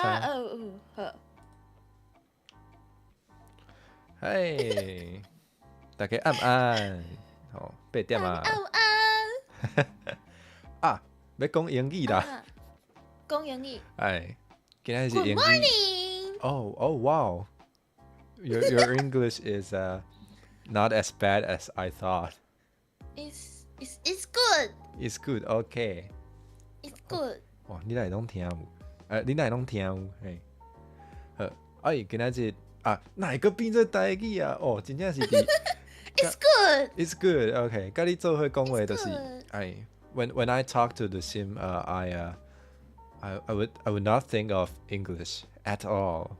啊，哦，好。嘿，大家暗安，好，8點啊。暗安。啊，欲講英語啦。講英語。哎，今仔是英語。 Good morning. Oh, wow. Your English is not as bad as I thought. It's good. It's good. Okay. It's good. 哇，你哪會攏聽有？你哪會攏聽有？嘿，好，哎，今仔日啊，哪會閣變做台語啊？哦，真正是佇。 It's good. It's good. Okay，佮你做伙講話就是，哎，when I talk to the sim, I would not think of English at all.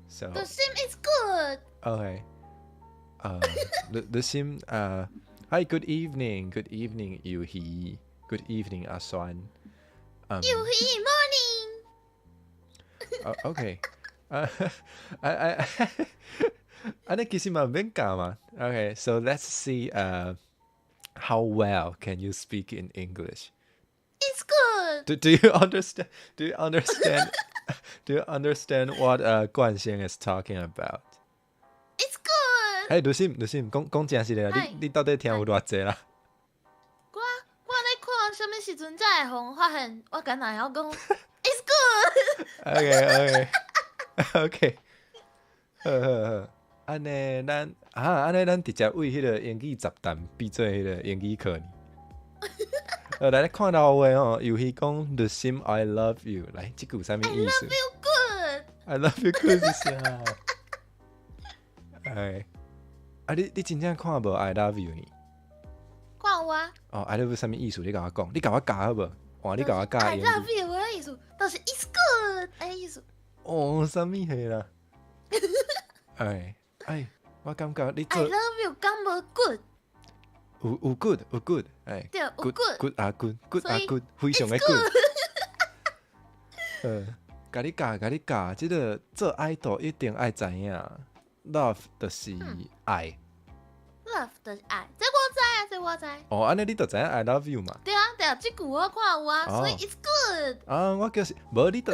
So the sim is good. Okay. The sim. Hi. Good evening. Good evening, 尤希. Good evening, 阿酸。尤希 morning. Okay. I 按呢其實嘛毋免教嘛。Okay, so let's see how well can you speak in English? It's good. Do you understand? Do you understand? Do you understand what 冠先 is talking about? It's good. 嘿，盧心，盧心，講講誠實的，你到底聽有偌濟啦？我咧看啥物時陣才會予阮發現，我敢若會曉講 It's good. OK。好好好，按呢咱啊，按呢咱直接為彼个英語雜談變做彼个英語課呢。來看到話吼，遊戲講 The sim I love you，來，這句有啥物意思 I love you good。？I love you good 是啥？哎，啊你真正看無 I love you 呢？看有啊。哦，I love you 啥物意思？你共我講，你共我教好無？哇，你共我教 I love you 的意思，就是 It's good 的意思。哦，啥物貨啦？哎哎，我感覺你 I 做 love you 敢無 good？有 good 有 good，哎，對，有 good good 啊 good good 啊所以 good，非常的 It's good。共你教，共你教，這个做 idol 一定愛知影，love 就是愛。 Love 就是愛，這我知啊，這我知。哦，按呢你就知影 I love you 嘛。對啊對啊，這句我看有啊，所以 It's good。啊，我就是無你就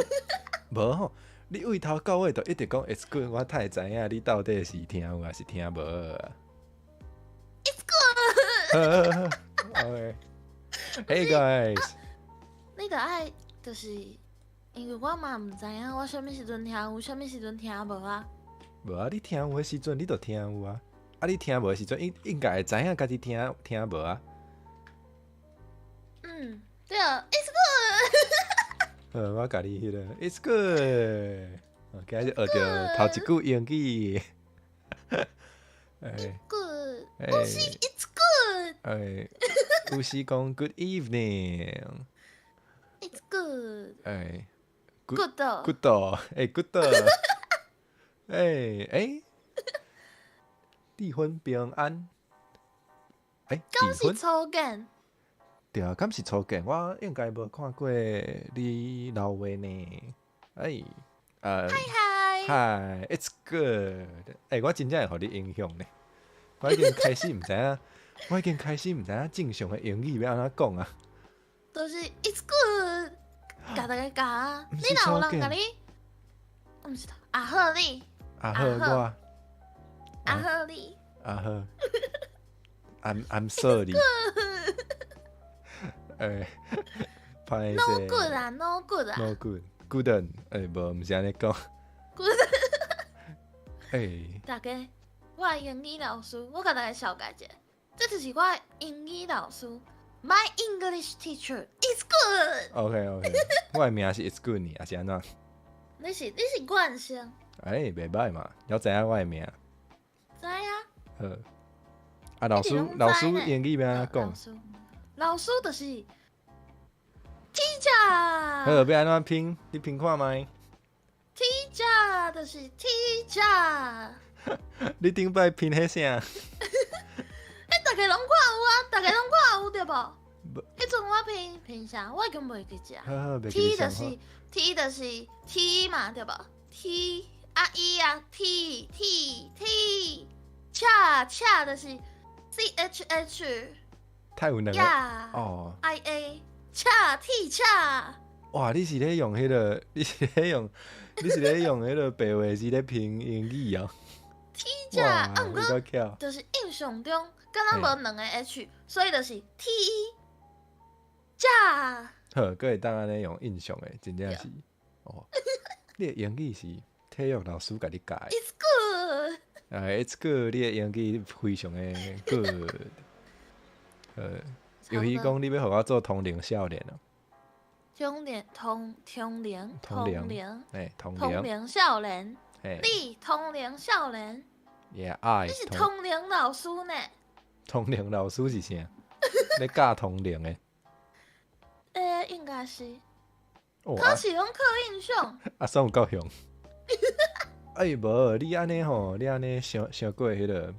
無吼，你對頭到尾就一直講 It's good，我才會知影你到底是聽有還是聽無啊。 It's good。 OK。 Hey guys，你著愛就是，因為我嘛毋知影我啥物時陣聽有，啥物時陣聽無啊。無啊，你聽有的時陣你就聽有啊，啊你聽無的時陣應該會知影家己聽聽無啊。嗯，對啊，It's good。好，我共你彼个 It's good。今仔日學著頭一句英語。哎 Good。哎有時 It's good。哎，有時講 Good evening。 It's good。哎 Good。，Good，哎，Good。哎哎，離婚平安。哎，敢是離婚？初見？對啊，敢是初見？我應該無看過你老話呢。哎，嗨。 Hi，It's good。哎，我真正會予你影響呢。我已經開始毋知影，我已經開始毋知影正常的英語欲按怎講啊。就是 It's good，共大家教啊。毋是你若有初見人共你，毋是阿好你，阿好我，阿好你，阿好。I'm sorry。哎，歹 No 勢。 good 啊，No good 啊 No good。Gooden，哎，無，毋是按呢講。，good。哎，大家，我的英語老師，我共大家紹介一下，這就是我的英語老師，My English teacher is good。 OK OK，我的名是 It's good 呢，還是按怎？你是冠生，哎，袂䆀嘛，了知影我的名。知啊？好。啊，老師一直攏知老師呢英語欲按怎老講？師，老師就是 teacher。好，欲按怎拼？你拼看覓？ teacher 就是 teacher。你頂擺拼彼啥？欸，大家攏看有啊，大家攏看有對無？無彼陣我拼拼啥？我已經袂記得。好好，袂記 T 得就是上好。 T 就是 T 嘛，對無？T 啊 E 啊 T T T，恰恰就是 C H H 太有兩個呀哦， I A 恰 T 恰。哇！你是咧用彼个？你是咧用彼个白話字咧拼英語哦？ Teacher，啊，毋過就是印象中，敢若無兩個 H，所以就是 T E 加。好，閣會當按呢用印象的，真正是哦。你的英語是體育老師共你教的。 It's good。啊，It's good，你的英語非常的 good。尤其講你欲予我做通靈少年哦。通靈通通靈通靈，哎，通靈少年，你通靈少年。 Yeah, I。你是通靈老師呢？通靈老師是啥？咧教通靈的？欸，應該是。考試攏靠印象。啊，算有夠凶。欸，無，你按呢吼，你按呢傷傷過彼个，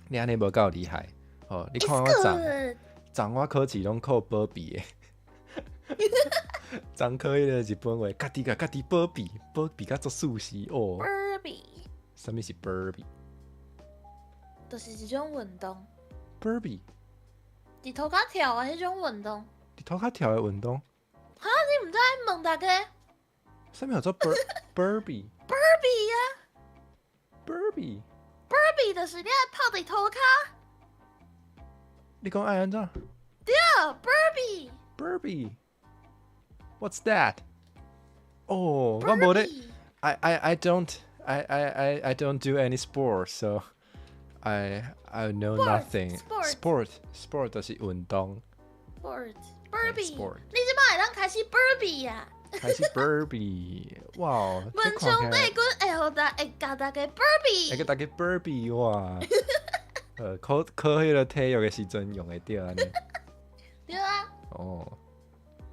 你按呢無夠厲害。哦，你看我昨昨我考試攏靠保庇的。昨考彼个日本話，家己共家己保庇，保庇甲足舒適哦。保庇。啥物是保庇？就是一種運動。保庇。佇塗跤跳的彼種運動。佇塗跤跳的運動。哈！你毋知？問大家。啥物叫做 burpee？ Burpee 啊。 Burpee。 Burpee 就是你愛跑佇塗跤。你講愛按怎？對，burpee。 Burpee。What's that？哦，我無咧。I don't I don't do any sport, so I know nothing. Sport sport 就是運動。 Sport burpee。你這擺會當開始 burpee 啊？開始 burpee，哇！文昌帝君會予大會教大家 burpee，會共大家 burpee 哇！考考彼个體育的時陣用會著按呢。對啊。哦，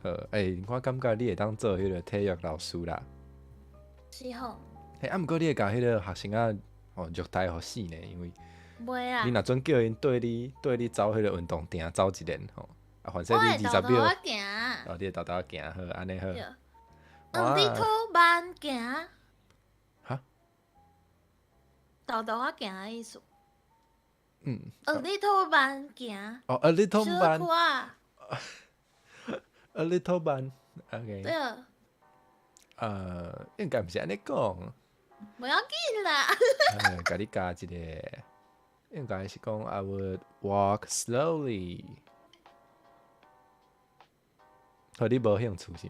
好，欸，我感覺你會當做彼个體育老師啦。是吼。嘿，啊，毋過你會共彼个學生仔吼虐待予死呢，因為袂啊。你若準叫𪜶綴你走彼个運動場走一輪吼，啊，反正你20秒，哦，你會沓沓行，好，按呢好。 A little 慢行。哈？沓沓仔行的意思。A little 慢行。哦，a little 慢。小可仔。 A little 慢，OK。對。應該毋是按呢講。無要緊啦。共你教一个，應該是講 I would walk slowly。好，你無興趣是？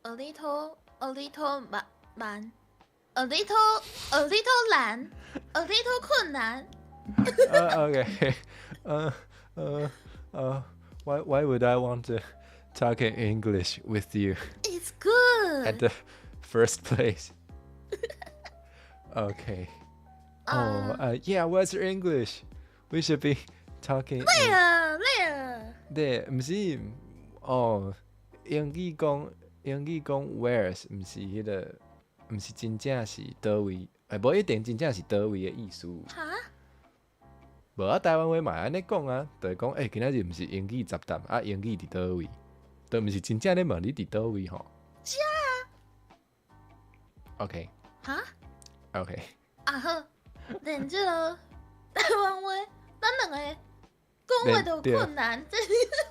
A little, a little 慢慢，a little, a little 難，a little 困難。 OK，why would I want to talk in English with you? It's good. At the first place. Okay. Oh, yeah. What's your English? We should be talking. 累了，累了。對，毋是哦，英語講。英語講 where's 毋是彼个，毋是真正是佗位，欸，無一定真正是佗位的意思。哈？無啊，台灣話嘛會按呢講啊，就是講，欸，今仔日毋是英語雜談，啊，英語佇佗位，都毋是真正咧問你佇佗位吼。是啊。 OK。哈？OK。啊好，連這个台灣話，咱兩個講話都有困難，這是。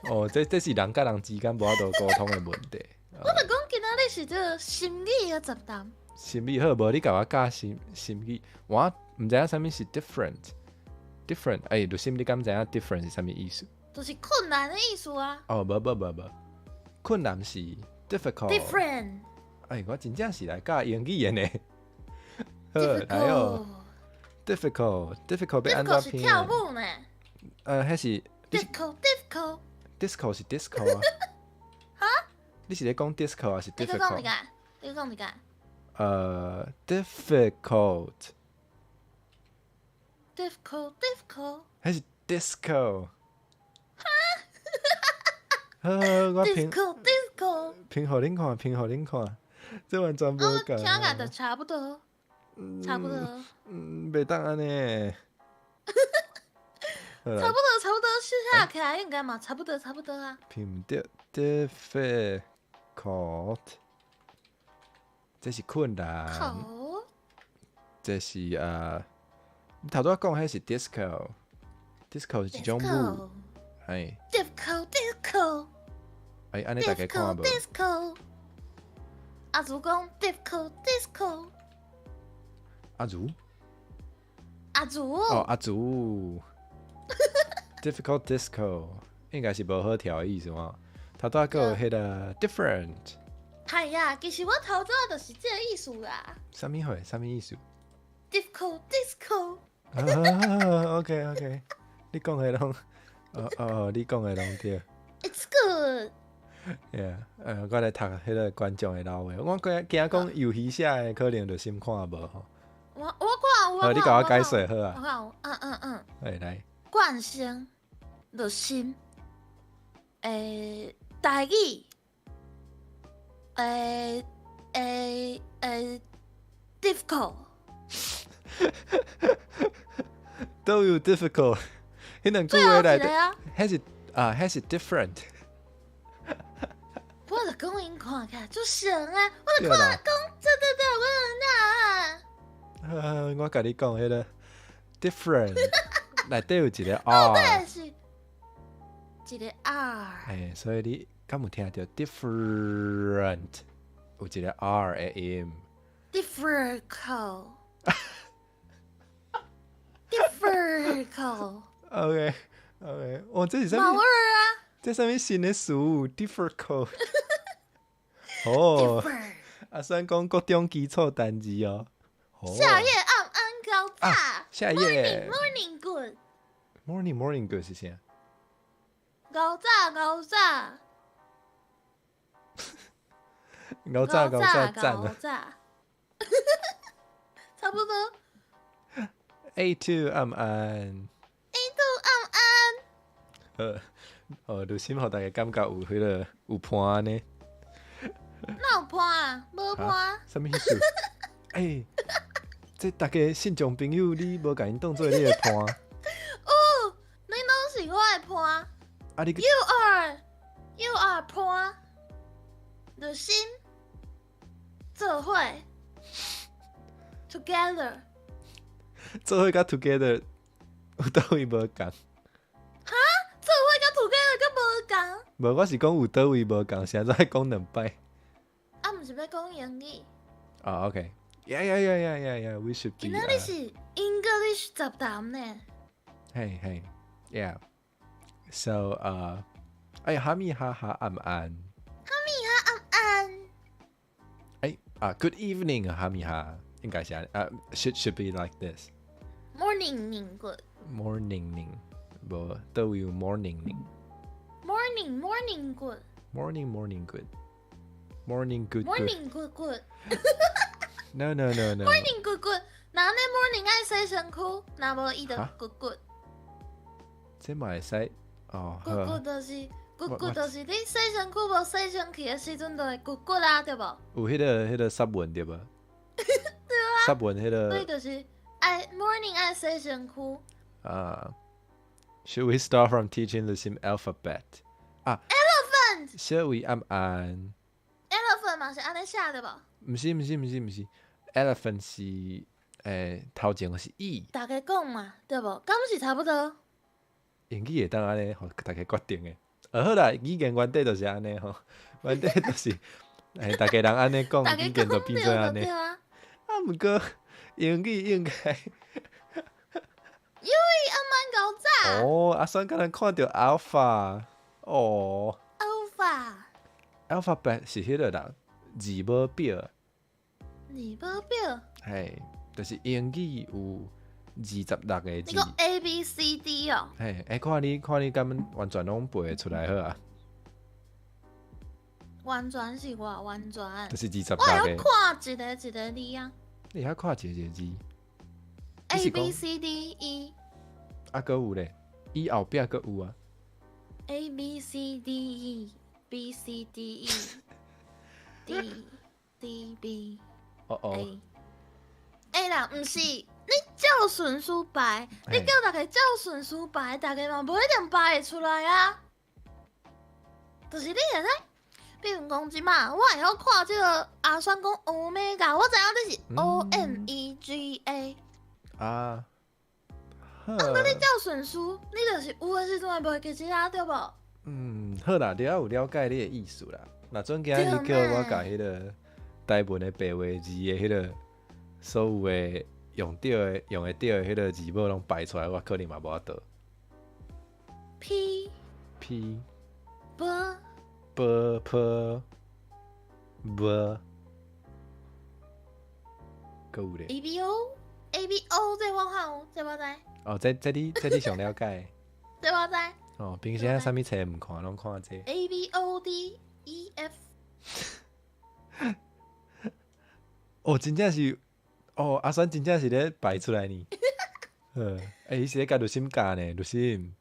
哦，這是人佮人之間無法度溝通的問題。我就講今仔日是這個心理的雜談。心理好，無你共我教心語，我毋知影啥物是 different，different，欸，律心你敢知影 different 是啥物意思？就是困難的意思啊。哦，無無無無，困難是 difficult。 Different。欸，我真正是來教英語的呢。好，來哦。Difficult，difficult 欲按怎拼？是跳舞呢。彼是。 Difficult，difficult。 Disco 是 disco 啊。哈？你是咧講 disco 還是 difficult？你閣講一個，你閣講一個。 Difficult。 Difficult，difficult。彼是 disco。哈？好，我拼。 Disco，disco。拼予恁看，拼予恁看，這完全無仝。聽起來就差不多，差不多。嗯，袂當按呢。差不多，差不多，寫起來應該嘛，差不多，差不多啊。拼毋著，difficult，這是困難。這是啊，你頭拄仔講彼是 disco，disco 是一種舞，嘿。 Difficult，difficult。哎，按呢大家看 Difficult 無？ disco。阿祖講 difficult disco。阿如？阿祖。哦，阿祖。Difficult disco 應該是無好跳的意思嘛？頭拄仔閣有彼个 different。係啊，其實我頭拄仔就是這个意思啦。啥物貨？啥物意思？ Difficult disco。啊，OK OK，你講的攏，哦哦，你講的攏對。 It's good。 Yeah，我來讀彼个觀眾的老話。我驚驚講遊戲寫的可能就先看無吼。我看有，好，你共我解說好啊。我看有，嗯嗯嗯。來來。冠生、熱心、台語、difficult。都有 difficult，彼兩句話內底，彼是啊，彼是 different。我就講𪜶看起來足像啊，我就看講，對對對，我就那。啊，我共你講彼个 different 內底有一个 R，哦，對，是一个 R。哎，所以你敢有聽著 different 有一个 R 的音？Difficult。Difficult。 OK OK，哇，這是啥物？啊？這啥物新的詞？Difficult。哦，阿選講國中基礎單字哦。夏夜暗暗𠢕早。夏夜。 Morning good。 Morning morning good 是啥？𠢕早𠢕早。𠢕早𠢕早讚𠢕早。差不多。 A2 暗暗。 A2 暗暗。哦，女心予大家感覺有彼个有伴呢？哪有伴啊？無伴。啥物意思？欸，這逐家信眾朋友，你無共𪜶當做你的伴？有，你攏是我的伴。啊你 You are 伴。熱心，做伙，together。做伙佮 together 有佗位無仝？哈？做伙佮 together 閣無仝？無，我是講有佗位無仝，現在講兩擺。啊，毋是欲講英語？啊，OK，Yeah，yeah，yeah，yeah，yeah，yeah，we should be。今仔日是 English 雜談呢。嘿嘿，Yeah。So，哎，哈密哈哈暗暗。哈密哈暗暗。哎啊，Good evening，哈密哈，應該是啊，should be like this。 Morning good。 Morning，無，都有 morning。 Morning morning good。 Morning morning good。Morning good Morning good good。 No no no no。 Morning good good。若按呢 morning 愛洗身軀，若無伊就 good good。這嘛會使哦。 good good 就是 good good 就是你洗身軀無洗身軀的時陣就會 good good 啊，對無？有彼个殺文對無？對啊。殺文彼个。所以就是愛 morning 愛洗身軀。啊。Should we start from teaching the same alphabet？啊。 Elephant。小偉暗暗。 Elephant 嘛是按呢寫對無？毋是毋是毋是毋是，elephant 是頭前是 e。大家講嘛，對無？敢是差不多？英語會當按呢，予大家決定的。好啦，語言原底就是按呢吼，原底就是逐家人按呢講，語言就變做按呢。啊，毋過英語應該。因為暗暗𠢕早。哦，阿選敢若看著 alpha，哦。 Alpha。 Alphabet 是彼个啦，字母表。字母表。嘿，就是英語有26个字。你講 A B C D 哦。嘿，欸，看你敢完全攏背會出來好啊？完全是偌完全。就是26個。我會曉看一个一个字啊。你會曉看一個一個字？A B C D E。啊，閣有咧，E 後壁閣有啊。 A B C D E B C D E D D B 哦哦。 A。欸啦，毋是，你照順序排，你叫逐家照順序排，逐家嘛無一定排會出來啊。就是你會使，比如講這馬，我會曉看這个阿選講 Omega，我知影這是 OMEGA。啊。啊，毋過你照順序，你就是有的時陣會袂記得啊，對無？嗯，好啦，你有了解你的意思啦。若準今日叫我共彼个台文的白話字的彼个所有的用著的、用會著的彼个字母攏排出來，我可能嘛無法度。 P P B B P B，閣有咧？ A B O A B O，這我看有，這我知。哦，這你上了解。這我知。哦，平時啥物冊毋看，攏看這。 A B O D E F。哦，真正是，哦，阿選真正是咧排出來呢。欸，伊是咧共律心教呢，律心。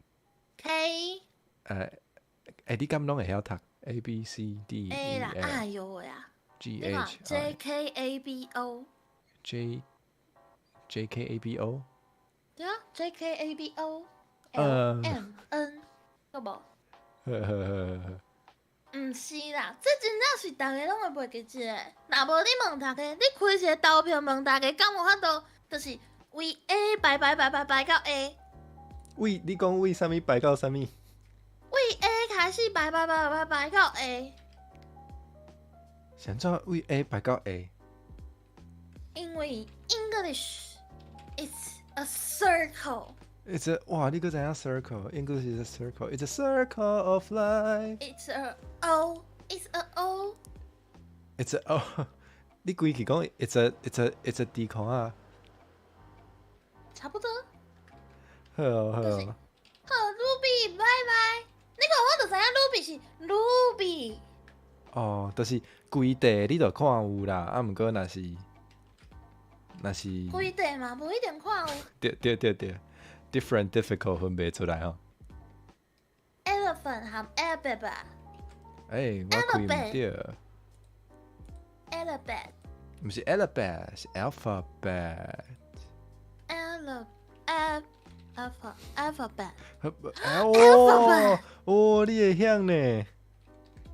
K。欸，你敢攏會曉讀 A B C D E F？哎喲喂啊 G H J K A B O。 J J K A B O。對啊，J K A B O L M N，對無？呵呵呵呵。毋是啦，這真正是逐家攏會袂記得。若無你問逐家，你開一個投票問逐家，敢有法度？就是為 A 排排排排排到 A。為你講為啥物排到啥物？為 A 開始排排排排排到 A。是按怎為 A 排到 A？因為 English is a circle。 It's a 哇！你閣知影 circle？English is a circle. It's a circle of life. It's a O. It's a O. It's a O. 你規氣講 It's a 低空啊。差不多。好哦好哦。好，Ruby，拜拜。你看，我就知影 Ruby 是 Ruby。哦，就是規塊你都看有啦，啊，毋過若是。規塊嘛，無一定看有。對對對對。Different difficult 分袂出來吼。 Elephant 和 alphabet。欸，我開毋對。 Alphabet。毋是 alphabet，是 alphabet。 Al al alpha alphabet。哦哦，你會曉呢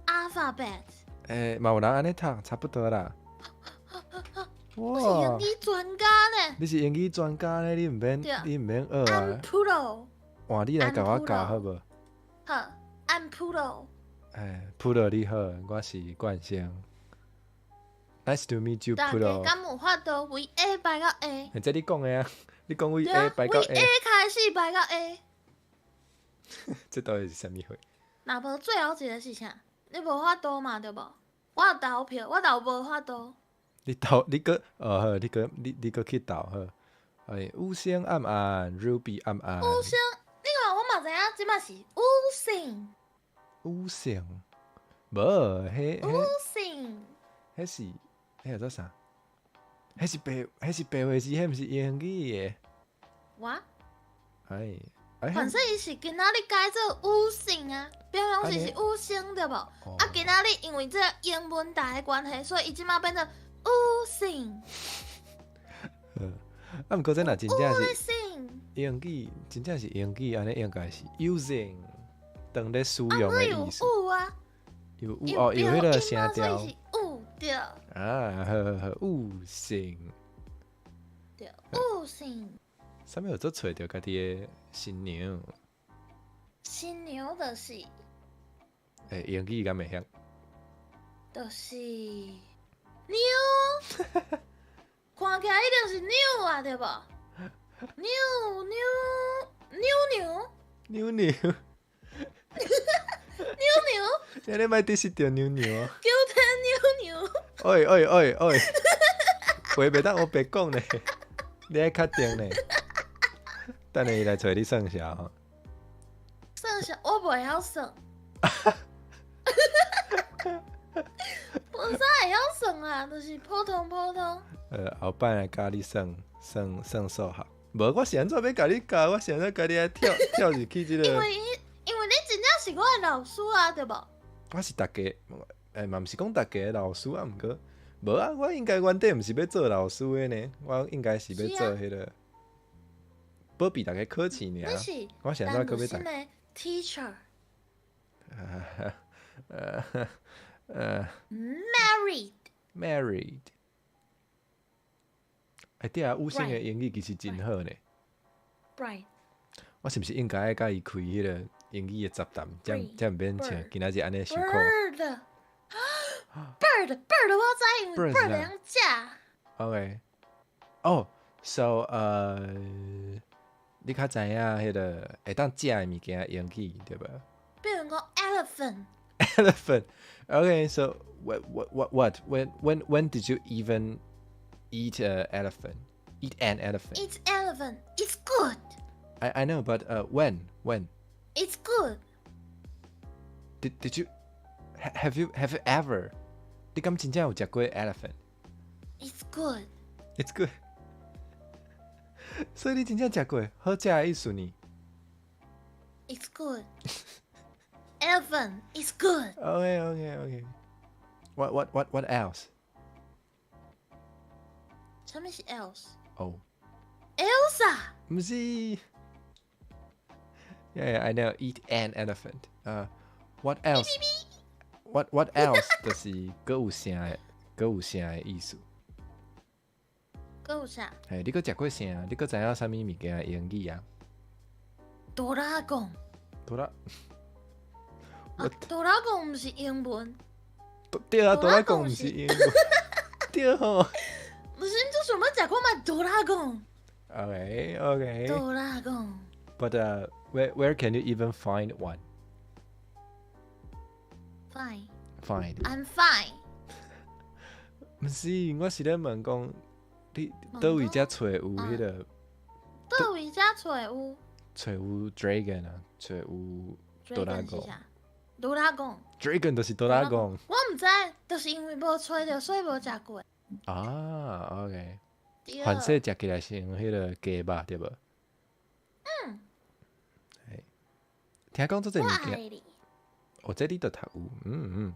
？Alphabet。欸，嘛有人按呢讀，差不多啦。我是英語專家呢。你是英語專家呢？你毋免學啊。 I'm pro。換你來共我教好無？好，I'm pro。欸，Pro 你好，我是冠生。Nice to meet you, Pro。大家敢有法度為 A 排到 A？這你講的啊，你講為 A 排到 A。為 A 開始排到 A。這到底是啥物貨？若無最後一个是啥？你無法度嘛，對無？我有投票，我投無法度。你投你閣哦好，你閣去投好。哎，五星暗暗，Ruby 暗暗。五星，你看我嘛知影，這馬是五星。五星，無，彼五星。彼是彼叫做啥？彼是白話字，彼毋是英語的。我？哎，反正伊是今仔日改做五星啊，平常時是五星對無？啊，今仔日因為這個英文台的關係，所以伊這馬變做五星。啊，毋過這若真正是英語，真正是英語，按呢應該是 using，當咧使用的意思。有啊，有哦，有彼个聲調。有對。啊，好好好，五星。對，五星。啥物叫做揣著家己的新娘？新娘就是。欸，英語敢會曉？就是牛，看起來一定是牛啊，對無？牛牛牛牛。牛牛。牛牛。你莫直是著牛牛啊！九天牛牛。喂喂喂喂，話袂當烏白講呢，你愛確定呢？等下伊來揣你算數吼。算數我袂曉算。無啥會曉算啊，就是普通普通。後擺來教你算算算數學。無，我是按怎欲共你教？我是按怎共你愛跳跳入去這個？因為你真正是我的老師啊，對無？我是逐家，欸嘛毋是講逐家的老師啊，毋過無啊，我應該原底毋是欲做老師的呢，我應該是欲做彼個保庇逐家考試爾。我是按怎閣欲逐？Teacher。Married。 Married。欸，對啊，五星的英語其實真好呢。 Right。我是毋是應該愛共伊開彼個英語的雜談，才才毋免像今仔日按呢受苦。 Bird bird bird 我知，因為 Bird bird 會當食。 OK，哦，so 你較知影彼個會當食的物件英語對無？比如講 elephant。 Elephant. Okay, so what when did you even eat an elephant? Eat an elephant? Eat elephant. It's good. I know, but when It's good. did you have you ever? 你敢真正有食過 elephant? It's good. It's good. 所以你真正食過好食的意思呢？ It's good. Elephant. It's good. Okay. What else? 啥物是 else？ Oh, Elsa。毋是。Yeah, I know. Eat an elephant. What else? What else? 就是閣有啥的，閣有啥的意思？閣有啥？嘿，你閣食過啥？你閣知影啥物物件的英語啊？ Dragon。哆啦，啊，dragon 毋是英文。對啊，哆啦公毋是英文。對吼。不是，你就想欲食看覓 dragon。 Okay. Dragon。 But where can you even find one? Fine. Find. I'm fine. 毋是，我是咧問講，你佗位遮揣有彼個？佗位遮揣有？揣有 dragon 啊，揣有哆啦 Dragon 是啥？Dragon。 Dragon 就是 dragon。我毋知，就是因為無揣著，所以無食過。啊，OK。對。反正食起來像彼個雞肉對無？嗯。嘿，聽講這濟我物件，愛你。哦，這你都讀有，嗯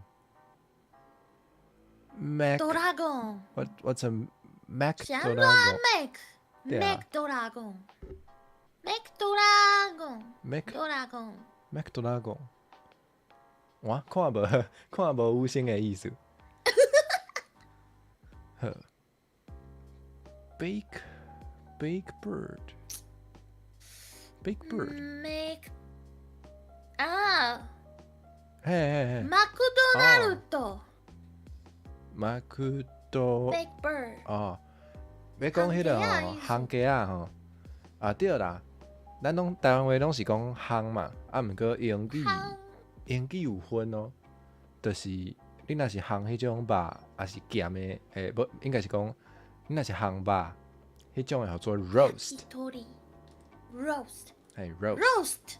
嗯。Mac， Dragon。 What's a Mac 是按怎 dragon？ Mac？對啊。 Mac dragon。Mac dragon。 Mac dragon。 Mac dragon。哇，看無看無有聲的意思。好，Bake bird bake bird。 Mac 啊。嘿嘿嘿。マクドナルド。マクド。 Bake bird。哦，欲講彼個吼，烘雞仔吼，啊對啦，咱攏台灣話攏是講烘嘛，啊毋過英語英語有分哦，就是你若是烘彼種肉，抑是鹹的，欸無，應該是講你若是烘肉，彼種的號做 roast。 Roast。嘿，roast。 Roast。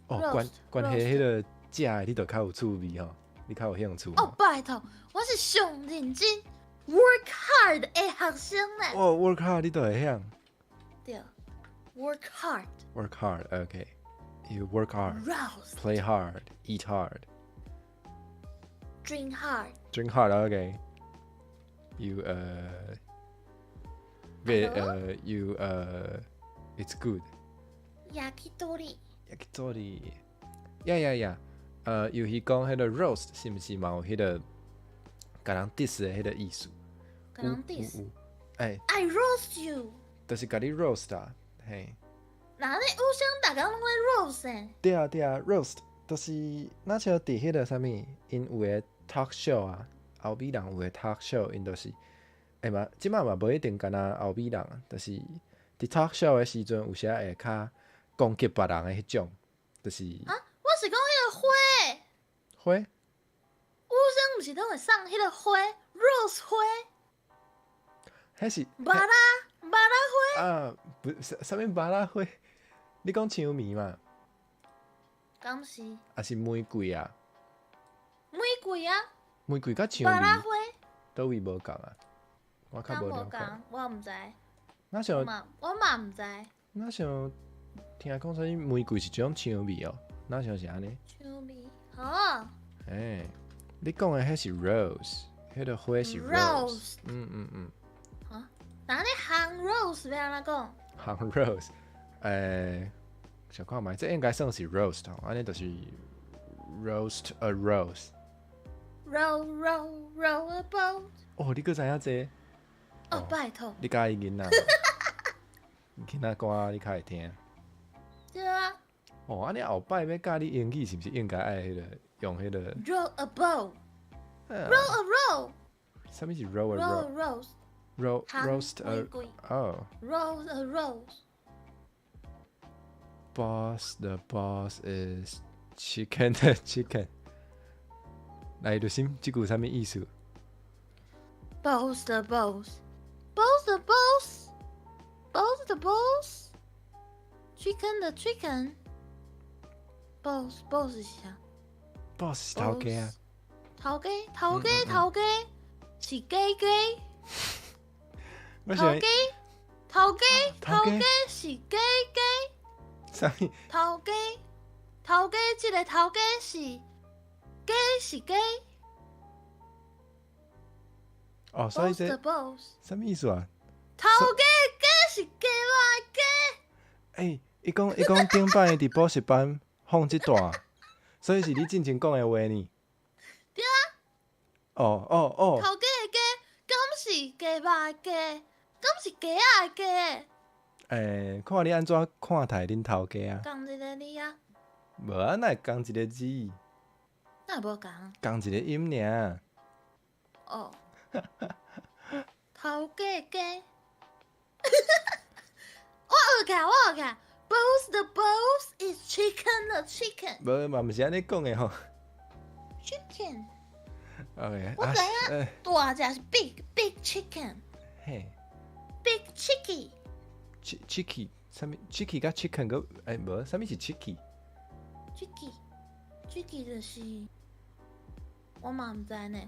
哦，關關係彼個食的，你就較有趣味吼，你較有興趣。哦，拜託，我是上認真 work hard 的學生咧。哦，work hard 你都會曉。對，work hard。 Work hard, okay. You work hard. Roast. Play hard. Eat hard. Drink hard. Drink hard, okay. You you it's good. 焼き鳥。焼き鳥。Yeah. 尤其講彼個 roast 是毋是嘛有彼個共人 diss 的彼個意思？共人 diss。欸。 I roast you。就是共你 roast 啊，嘿。那你有啥逐工攏咧 roast 的？對啊對啊，roast 就是若像佇彼個啥物，𪜶有的 talk show 啊，歐美人有的 talk show，𪜶就是欸嘛，這擺嘛無一定干焦歐美人，就是佇 talk show 的時陣，有時會較攻擊別人的彼種，就是。啊，我是講彼個花。花？有啥毋是攏會送彼個花，rose 花。彼是。芭樂芭樂花。啊，不，啥啥物芭樂花？你講薔薇嘛？敢是？抑是玫瑰啊？玫瑰啊。玫瑰佮薔薇。芭樂花。佗位無仝啊？我較無了解。我毋知。若像我嘛毋知。若像聽講啥物玫瑰是一種薔薇哦，若像是按呢？薔薇，好。欸，你講的彼是 rose，彼個花是 rose。嗯嗯嗯。啊，那你烘 rose 欲按怎講？烘 rose，欸，想看覓，這應該算是 roast 吼，按呢就是 roast a rose。 Row row row a boat。哦，你閣知影這個？哦，拜託。你佮意囡仔？囡仔歌你較會聽。對啊。哦，按呢後擺欲教你英語，是毋是應該愛彼個用彼個 Row a boat. Row a row. 啥物是 row a Row row a rose. Row 烘 roast a 玫瑰 Oh. Row a rose. Boss, the boss is chicken the chicken。來，律心，這句啥物意思？ Boss the boss. Boss the boss. Boss the boss. Chicken the chicken. Boss boss 是啥？ Boss 是頭家啊。頭家，頭家，頭家是雞雞。我想頭家，頭家，頭家頭家是雞雞。啥物？頭家，頭家，這个頭家是雞是雞。哦，所以 Boss the 這 boss。啥物意思啊？頭家雞是雞肉的雞。欸，伊講伊講頂擺佇補習班放這段，所以是你進前講的話呢？對啊。哦哦哦。頭家的雞，敢是雞肉的雞？敢是雞仔的雞？欸，看你按怎看待恁頭家啊？仝一個字啊。無啊，哪會仝一個字？哪會無仝？仝一個音爾。哦。頭家雞。我學起來，我學起來。Boss the boss is chicken the chicken。無嘛，毋是按呢講的吼。 Chicken。 OK，我知影，大隻是 big big chicken。嘿。 Big chicky。 Chicky，啥物？Chicky 佮 chicken 閣欸無，啥物是 chicky？Chicky，chicky 就是我嘛毋知呢。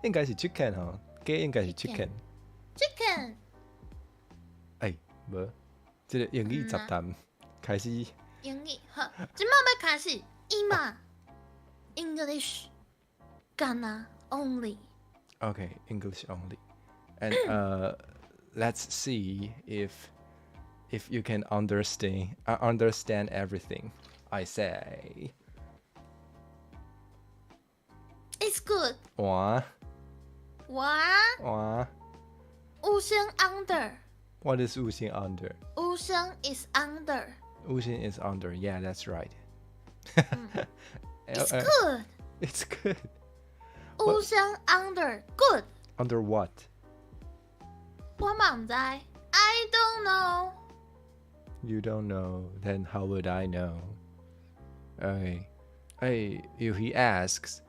應該是 chicken 吼，雞應該是 chicken。 Chicken。欸，無，這个英語雜談開始。英語好，這馬欲開始，伊嘛 English，干焦 only。 Okay, English only. And let's see if you can understand everything I say. It's good. 換哇換有聲 under。 What is 有聲 under? 有聲 is under. 有聲 is under. Yeah, that's right. It's good. It's good. 有聲 under good. Under what? 我嘛毋知。I don't know. You don't know, then how would I know? Okay. Hey, if he asks,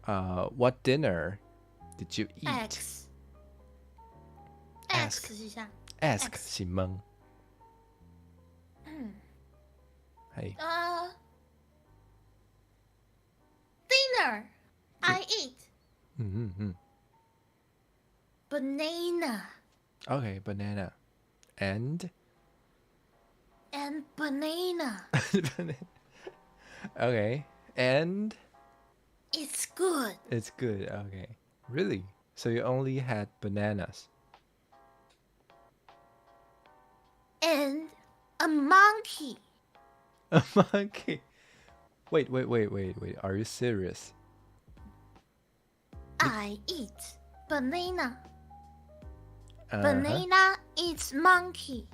"What dinner did you eat?" X. Ask. X 是啥？ Ask X 是問。係 Dinner. I eat 嗯嗯嗯。 banana Okay, banana. And and banana. Okay, and It's good. It's good. Okay. Really? So you only had bananas? And a monkey. A monkey. Wait, wait, wait, wait, wait. Are you serious? I eat banana. Banana eats monkey.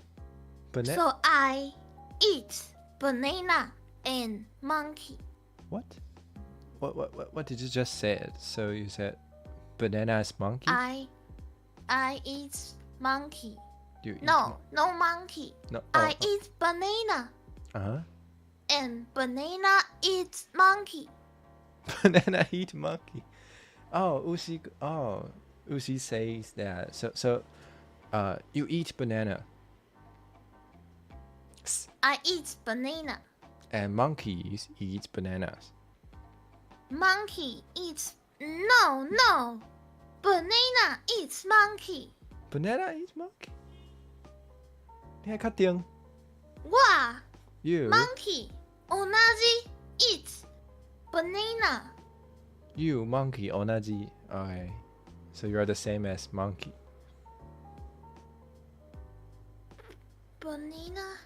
So I eat banana and monkey. What? What did you just say? So you said banana is monkey? I eat monkey. You eat No, no monkey. No. I Oh, eat banana and banana eats monkey. Banana eat monkey. Oh, Usi. Oh, Usi says that. So you eat banana. I eat banana. And monkeys eat bananas. Monkey eats, no. Banana eats monkey. Banana eats monkey. 你還確定我？You monkey 同じ eat banana. You monkey 同じ Okay, so you're the same as monkey. Banana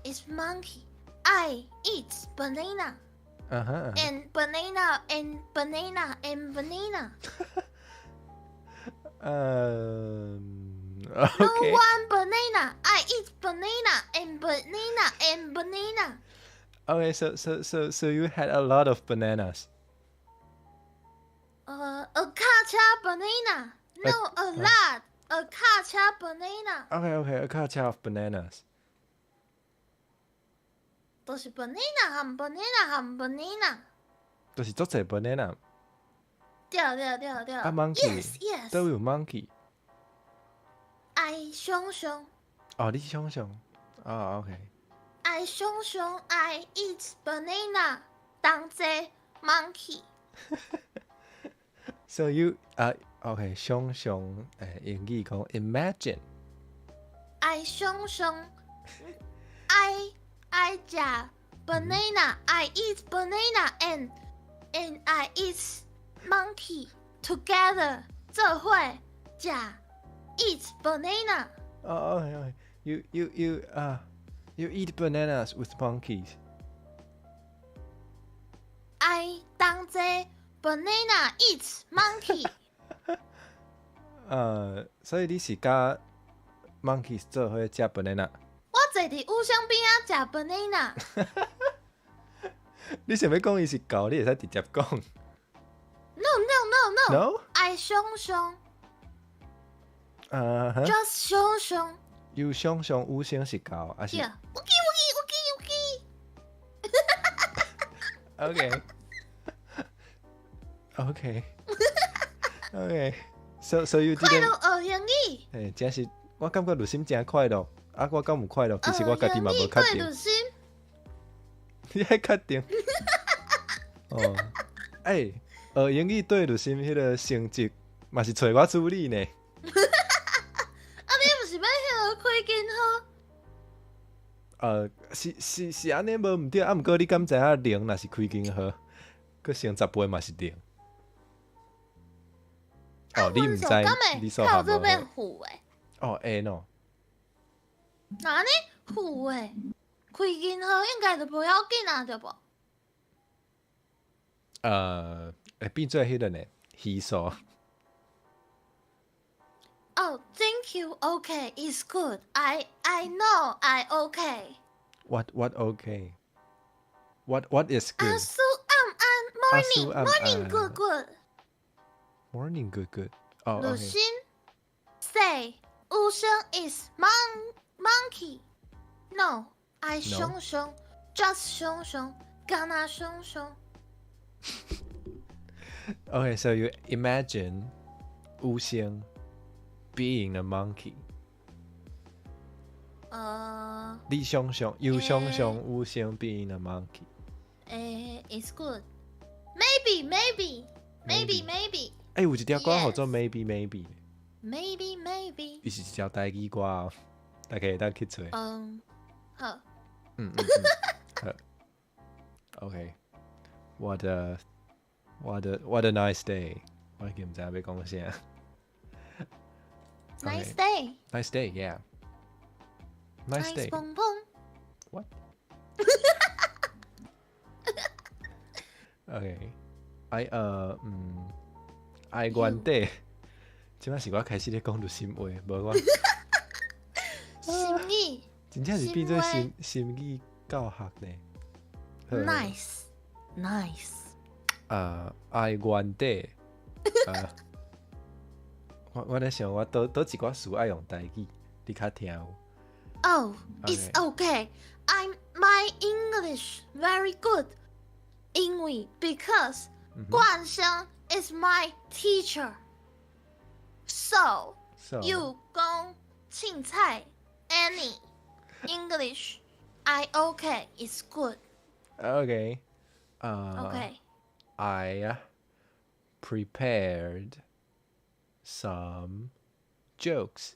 is monkey. I eat banana. And banana and banana and banana. No one banana. I eat banana and banana and banana. Okay, so you had a lot of bananas. 呃，a 卡車 banana. No, a lot. A 卡車 banana. Okay, a 卡車 of bananas. 就是 banana 含 banana 含 banana。就是足濟 banana。對對對對。啊，monkey。 Yes, yes。都有 monkey。 I 想象。哦，你想象。哦，OK。 I 想象 I eat banana 同齊 monkey。 So you 啊，OK，想象誒，英語講 imagine。 I 想象 I 食 banana，I eat banana and I eat monkey together 做伙食 eat banana。哦，OK，OK，you 啊，you eat bananas with monkeys。 I 同齊 banana eat monkey。所以你是佮 monkeys 做伙食 banana？我坐佇烏香邊仔食 banana。你想欲講伊是狗，你會使直接講。 No no no no。 No。 I 想象。啊哈。 Just 想象。有想象有聲是狗，還是？有記有記有記有記。 OK。OK。OK。So you 快 didn't？樂學英語。欸，真是，我感覺律心真快樂，啊，我敢有快樂？其實我家己嘛無確定。律心。你愛確定？哦，欸，學英語對律心彼個成績嘛是揣我處理呢。啊，你毋是欲彼個開根號？是按呢無毋對，啊，毋過你敢知影零若是開根號，閣乘10倍嘛是零。哦，你毋知，你數學無好。變負的。哦，會喏。那按呢負的，開根號應該就無要緊啊，對無？會變做彼個呢，虛數。 Oh, thank you. Okay, it's good. I know I okay. What okay? What is good? 阿叔暗暗 morning morning good good. Morning good good. 哦，律心 say 有聲 is monkey. No, I 想象 just 想象，敢若想象。 Okay, so you imagine 有聲 being a monkey. 你想象，you 想象有聲 being a monkey。欸，it's good. Maybe, maybe, maybe, maybe. 欸，有一條歌號做 Maybe Maybe。 Maybe Maybe。伊是一條台語歌哦，大家會當去揣。嗯，好。嗯嗯嗯，好。OK，what a nice day！我已經毋知影欲講啥。 Nice day. Nice day, yeah. Nice day. 蹦蹦。 What? OK, I 愛原底，這擺是我開始咧講律心話，無我。心語。真正是變做心語教學呢。 Nice, nice。愛原底，我咧想，我佗一寡詞愛用台語，你較聽有。 Oh, it's okay. I'm my English very good. 因為 because 冠生 is my teacher. So, you 講凊彩 any English I okay. It's good. Okay. Okay. I prepared some jokes.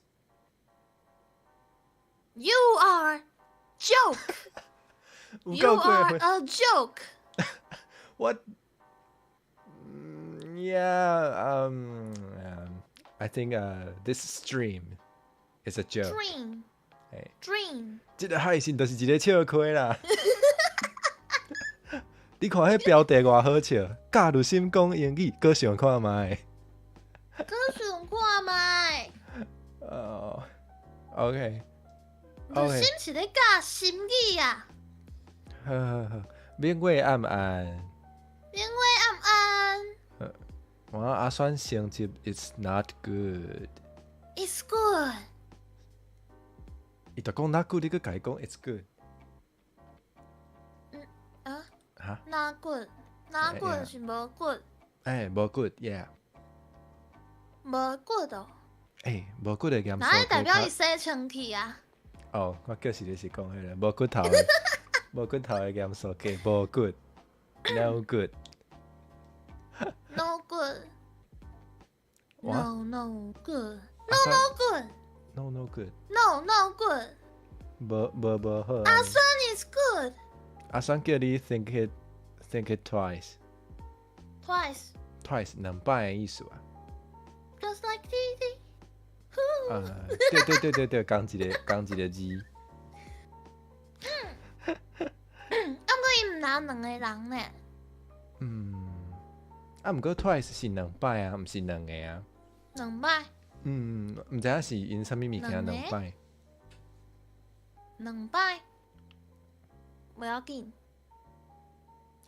You are joke. You are a joke. What? Yeah. I think this stream is a joke. Dream. Dream. 這個配信就是一個笑話啦。你看彼標題偌好笑，教律心講英語，閣想看覓？閣想看覓？哦，OK。律心是咧教心語啊。好好好，明月暗暗。明月暗暗。哇，阿酸成績 it's not good。 It's good。伊就講 not good，你閣共伊講 it's good。嗯啊？哈？Not good，not good 是無 good。哎，無 good，yeah。無 good 哦。欸，無骨的鹹酥哪代表伊洗清氣啊？哦，我叫是你是講彼個無骨頭的，無骨頭的鹹酥雞，無骨，no good。 No good。No no good。No no good。 No no good。 No no good。無無無好。阿酸 is good。阿酸叫你 think it twice。 Twice。 Twice 兩擺的意思啊。 Just like T T。啊，對對對對對，仝一个仝一个字。嗯，啊，毋過伊毋若兩個人呢。嗯，啊，毋過 twice 是兩擺啊，毋是兩个啊。兩擺。嗯，毋知影是𪜶啥物物件兩擺。兩擺，袂要緊。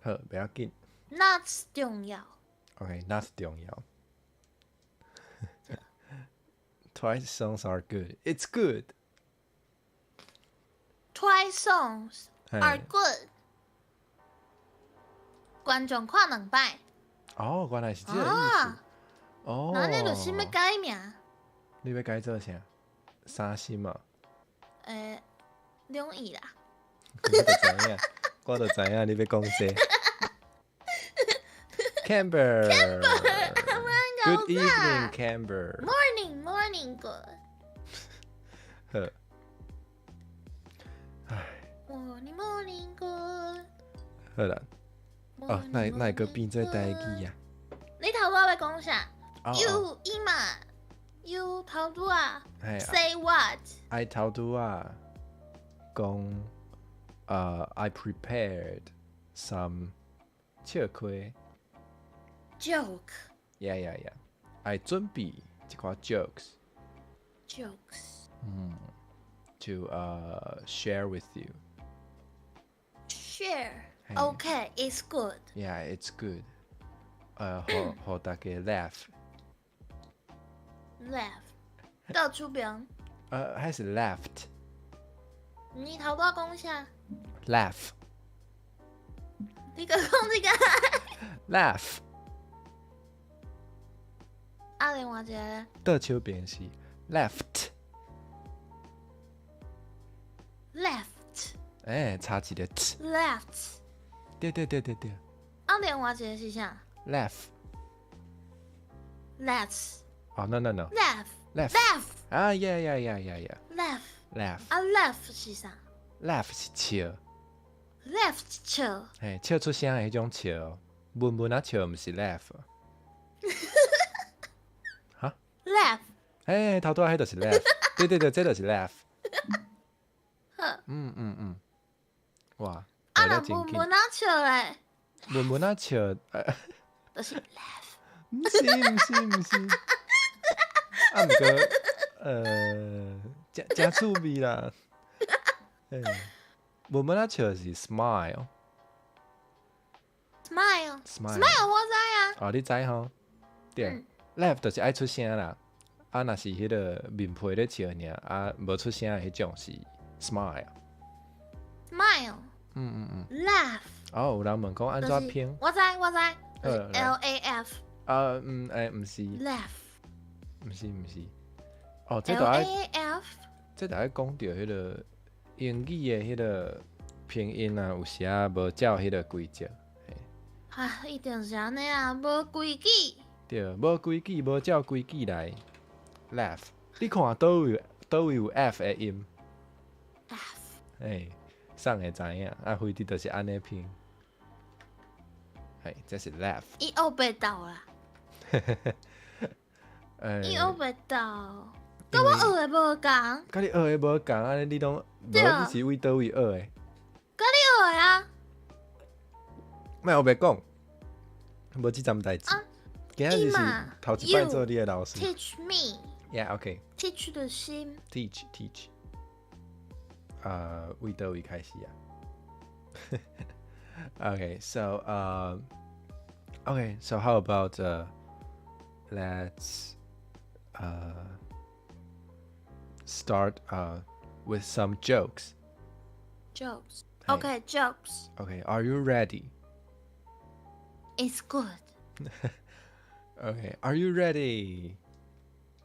好，袂要緊。 Not 重要。 OK，not 重要。Twice songs are good. It's good. Twice songs are good. 觀眾看兩擺。哦，原來是這个意思。哦。那你就是欲改名？你欲改做啥？三心啊？欸，兩意啦。我就知影，我就知影你欲講這。Camber。 Good evening, Camber. Morning, morning, good. 好。唉。 Morning, morning, good. 好啦。哦，那那會閣變做台語啊？你頭拄仔欲講啥？You 伊嘛？You 頭拄仔？Say what？ I 頭拄仔講，I prepared some 笑話。 Joke。 Yeah. I 準備一寡 jokes。 Jokes。嗯，to share with you。 Share。 Okay, it's good. Yeah, it's good. 予予大家 laugh。 Laugh。倒手邊。還是 left。你頭拄仔講啥？Laugh。你閣講一擺。 Laugh。啊，另外一个。倒手邊是 left。 Left。欸，差一个 t。 Left。對對對對對。啊，另外一个是啥？Laugh。 Let's。哦，no no no。 Laugh。 Laugh。 Laugh。啊，yeah。 Laugh。 Laugh。啊，laugh 是啥？Laugh 是笑。 Laugh 笑。嘿，笑出聲的彼種笑，悶悶仔笑毋是 laugh。哈？Laugh。嘿，頭拄仔彼就是 laugh。對對對，這就是 laugh。好。嗯嗯嗯。哇！啊，若悶悶仔笑咧？悶悶仔笑，就是 laugh。毋是毋是毋是。啊，毋過，誠誠趣味啦。欸，悶悶仔笑是 smile。 smile。 smile。 smile 我知啊。哦，你知吼？對，laugh 就是愛出聲啦。啊，若是彼个面皮咧笑爾，啊，無出聲的彼種是 smile。 smile。嗯嗯嗯。 laugh。哦，有人問講按怎拼？我知我知，L A F。啊，嗯，欸，毋是。 laugh。毋是毋是。哦，這就愛 L A F。這就愛講著彼个英語的彼个拼音啊，有時仔無照彼个規則。啊，一定是按呢啊，無規矩。對，無規矩，無照規矩來。laugh，你看佗位佗位有 F 的音。 F。欸，啥會知影，啊，非得就是按呢拼。嘿，這是 laugh。伊烏白鬥啦。伊烏白鬥，佮我學的無仝。佮你學的無仝，按呢你攏無，你是為佗位學的？佮你學的啊。莫烏白講，無這層代誌。今仔日是頭一擺做你的老師。 Teach me. Yeah, OK. Teach 的心。 Teach, teach. 啊，為佗位開始啊？ Okay, so how about let's start with some jokes. Jokes. 嘿。 Okay, jokes. Okay, are you ready? It's good. Okay, are you ready?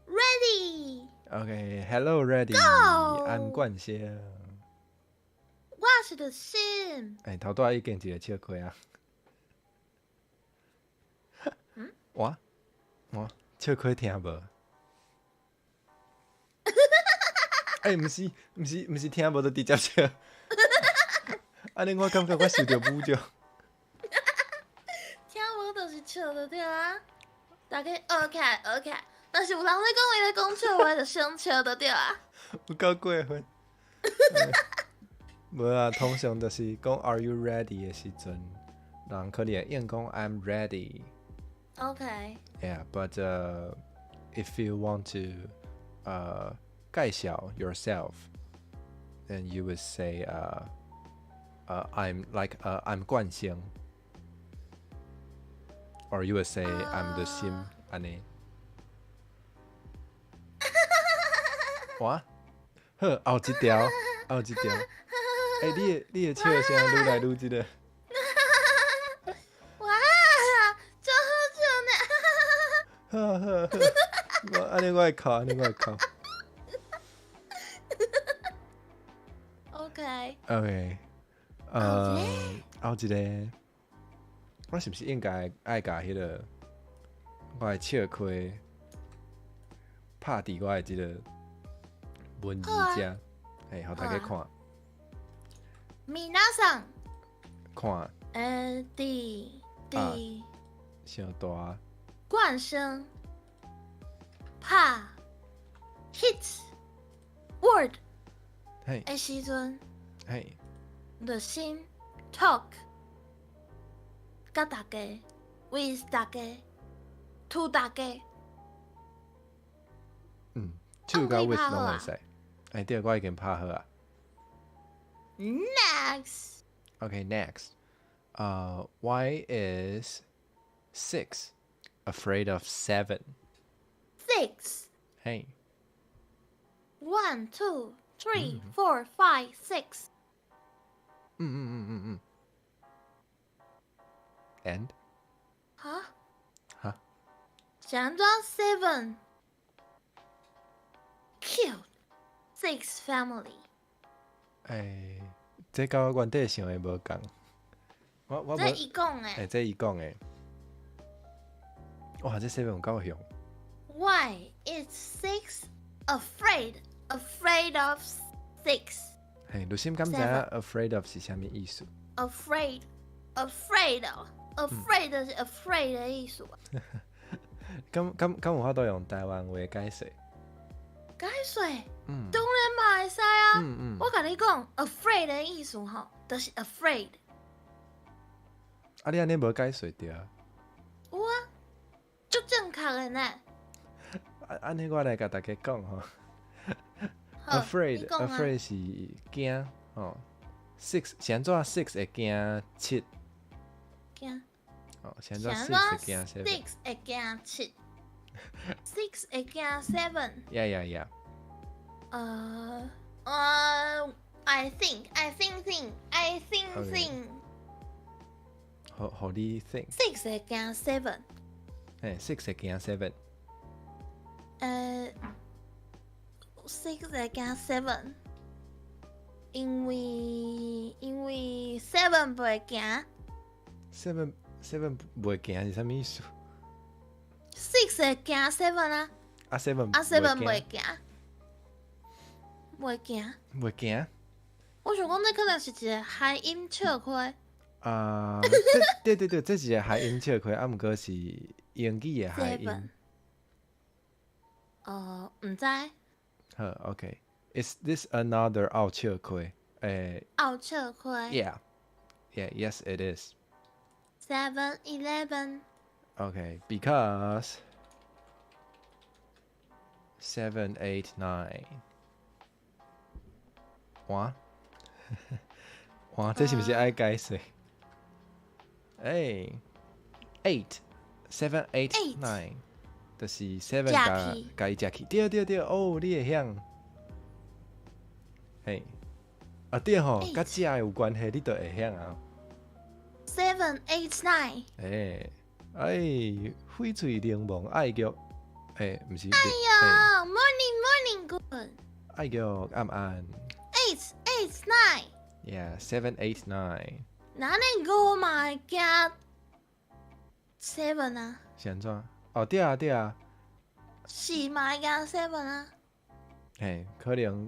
Ready. Okay, hello, ready. Go. I'm 冠先。我是律心。欸，頭拄仔已經一个笑詼啊。我我笑詼聽無？欸，毋是毋是毋是聽無就直接笑。按呢我感覺我受著侮辱。聽無就是笑就對啊。大家學起來，學起來。若是有人咧講伊咧講笑話，就先笑就對啊。有夠過分。無啊，通常就是講 Are you ready 的時陣，人可能會應講 I'm ready。 Yeah, but if you want to 介紹 yourself, then you would say I'm like I'm 冠星，or you would say I'm 律心按呢。哇，好，後一條，後一條。欸，你的笑聲愈來愈這个。哇，真好笑呢！好好好，我按呢我會哭，按呢我會哭。 OK。 OK，後一个，我是毋是應該愛共彼个我的笑詼拍佇我的這个文字遮，嘿，予大家看。皆さん。看。欸，佇傷大。冠生拍 hit word 的時陣，律心 talk 佮大家，with 大家，to 大家。嗯，to 佮 with 攏會使。欸，對，我已經拍好啊。 Next. Okay, next. Why is six afraid of seven? Six. Hey. One, two, three, four, five, six. 嗯嗯嗯嗯嗯。And? 哈？哈？是按怎 seven killed six family？欸，這佮我原底想的無仝。我這伊講的。欸，這伊講的。哇，這 seven 有夠兇。 Why is six afraid of six？嘿，律心敢知影 afraid of 是啥物意思？ Afraid, afraid, afraid 是 afraid 的意思。敢有法度用台灣話解釋？解釋？嗯。當然嘛會使啊。我共你講，afraid 的意思吼，就是 afraid。啊，你按呢無解釋著啊？有啊，足正確的呢。啊，按呢我來共大家講吼。Afraid，afraid 是驚吼。Six 是按怎 six 會驚七？驚。哦，是按怎 six 會驚 seven？ Six 會驚七。Six 會驚 seven。 Yeah. I think, I think, think, I think, think。予你 think。 Six 會驚 seven。嘿，six 會驚 seven。 Six 會驚 seven，因為 seven 袂驚。 Seven 袂驚是啥物意思？ Six 會驚 seven 啊。啊 seven 啊 seven 袂驚，袂驚。袂驚。我想講這可能是一个諧音笑詼。啊，對對對，這是一个諧音笑詼，啊，毋過是英語的諧音。哦，毋知。好，OK。Is this another 拗笑詼？欸。拗笑詼。 Yeah. Yeah. Yes, it is. 7 Eleven. Okay, because seven, eight, nine. 哇哇哇，這是毋是愛解釋？欸，eight seven eight nine，就是 seven 共共伊食去。對對對，哦，你會曉。嘿，啊對吼，佮食的有關係，你就會曉啊。 Seven eight nine。欸，哎，翡翠檸檬愛玉，欸，毋是。哎呀，morning morning good。愛玉暗暗。 Eight eight nine。 Yeah, seven eight nine。那你五嘛會驚 seven 啊？是按怎？哦，對啊對啊。四嘛會驚 seven 啊？嘿，可能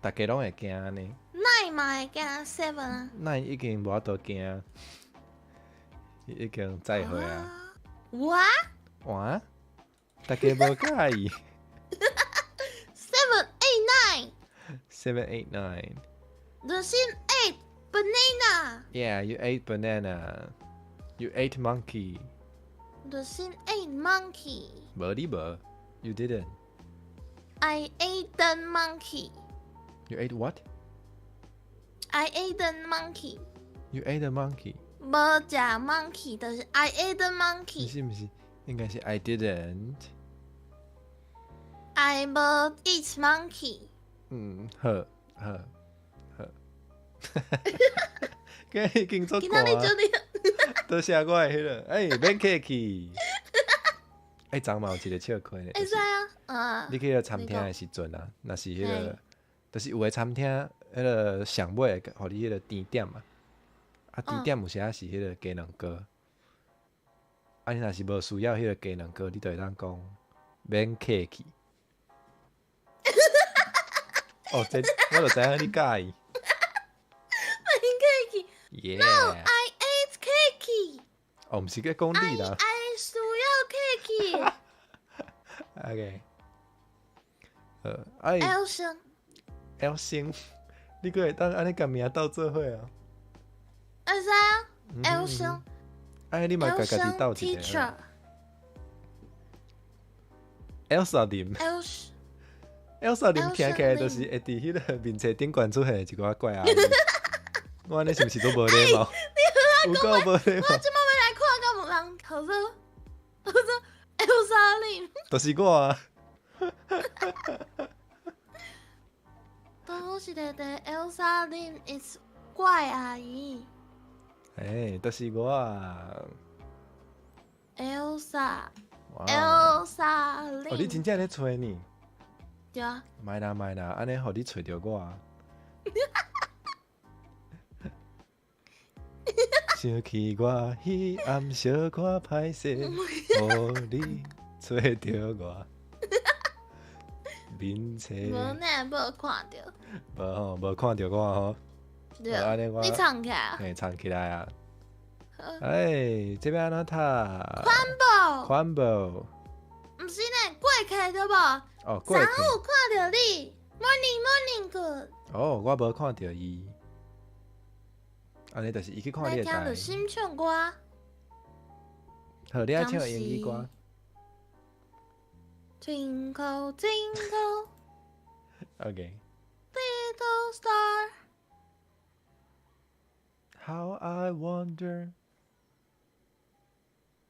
逐家攏會驚呢。 Nine 嘛會驚 seven 啊？ Nine 已經無法度驚，已經再會啊。我？哇？逐家無佮意。 Seven eight nine。 Seven eight nine。 The same ate banana. Yeah, you ate banana. You ate monkey. The same ate monkey. 無你無，You didn't. I ate the monkey. You ate what? I ate the monkey. You ate a monkey. 無食 monkey，就是 I ate the monkey。毋是毋是，應該是 I didn't. I 無 eat monkey。嗯，好，好，好。今日已經做今仔日做你，多謝我的彼個，欸，免客氣。欸，昨嘛有一個笑話呢。會使啊，啊。你去彼個餐廳的時陣啊，若是彼個，就是有的餐廳，彼個上尾會予你彼個甜點嘛。啊，甜點有時仔是彼個雞卵糕。啊，你若是無需要彼個雞卵糕，你就會當講免客氣。哦，這我就知影你佮意。免客氣。No, I ate cake。哦，毋是咧講你啦。 I 需要 cake。 OK。哎。 L 星。 L 星，你閣會當按呢共名鬥做伙啊？會使啊，L 星。哎，你嘛共家己鬥一個。Elsa 林。 Elsa 林聽起來就是會佇彼個面冊頂懸出現的一寡怪阿姨。我按呢是毋是都無禮貌？有夠無禮貌。我這擺欲來看，敢無人叫做叫做 Elsa 林。就是我啊。都是佇佇 Elsa 林 is 怪阿姨。欸，就是我啊。 Elsa，Elsa 林。哦，你真正咧揣呢？對啊。莫啦莫啦，按呢予你揣著我啊。想起我彼暗小可歹勢，予你揣著我。面冊。無呢，無看著。無吼，無看著我吼。對，你藏起來。嘿，藏起來啊！欸，這欲按怎讀？寬無。寬無。毋是呢，過客對無？哦，過客。昨有看著你，Morning morning good。哦，我無看著伊。按呢就是伊去看你的台。來聽著心唱歌。好，你愛唱英語歌。 Twinkle twinkle。 OK。 Little star。 How I wonder。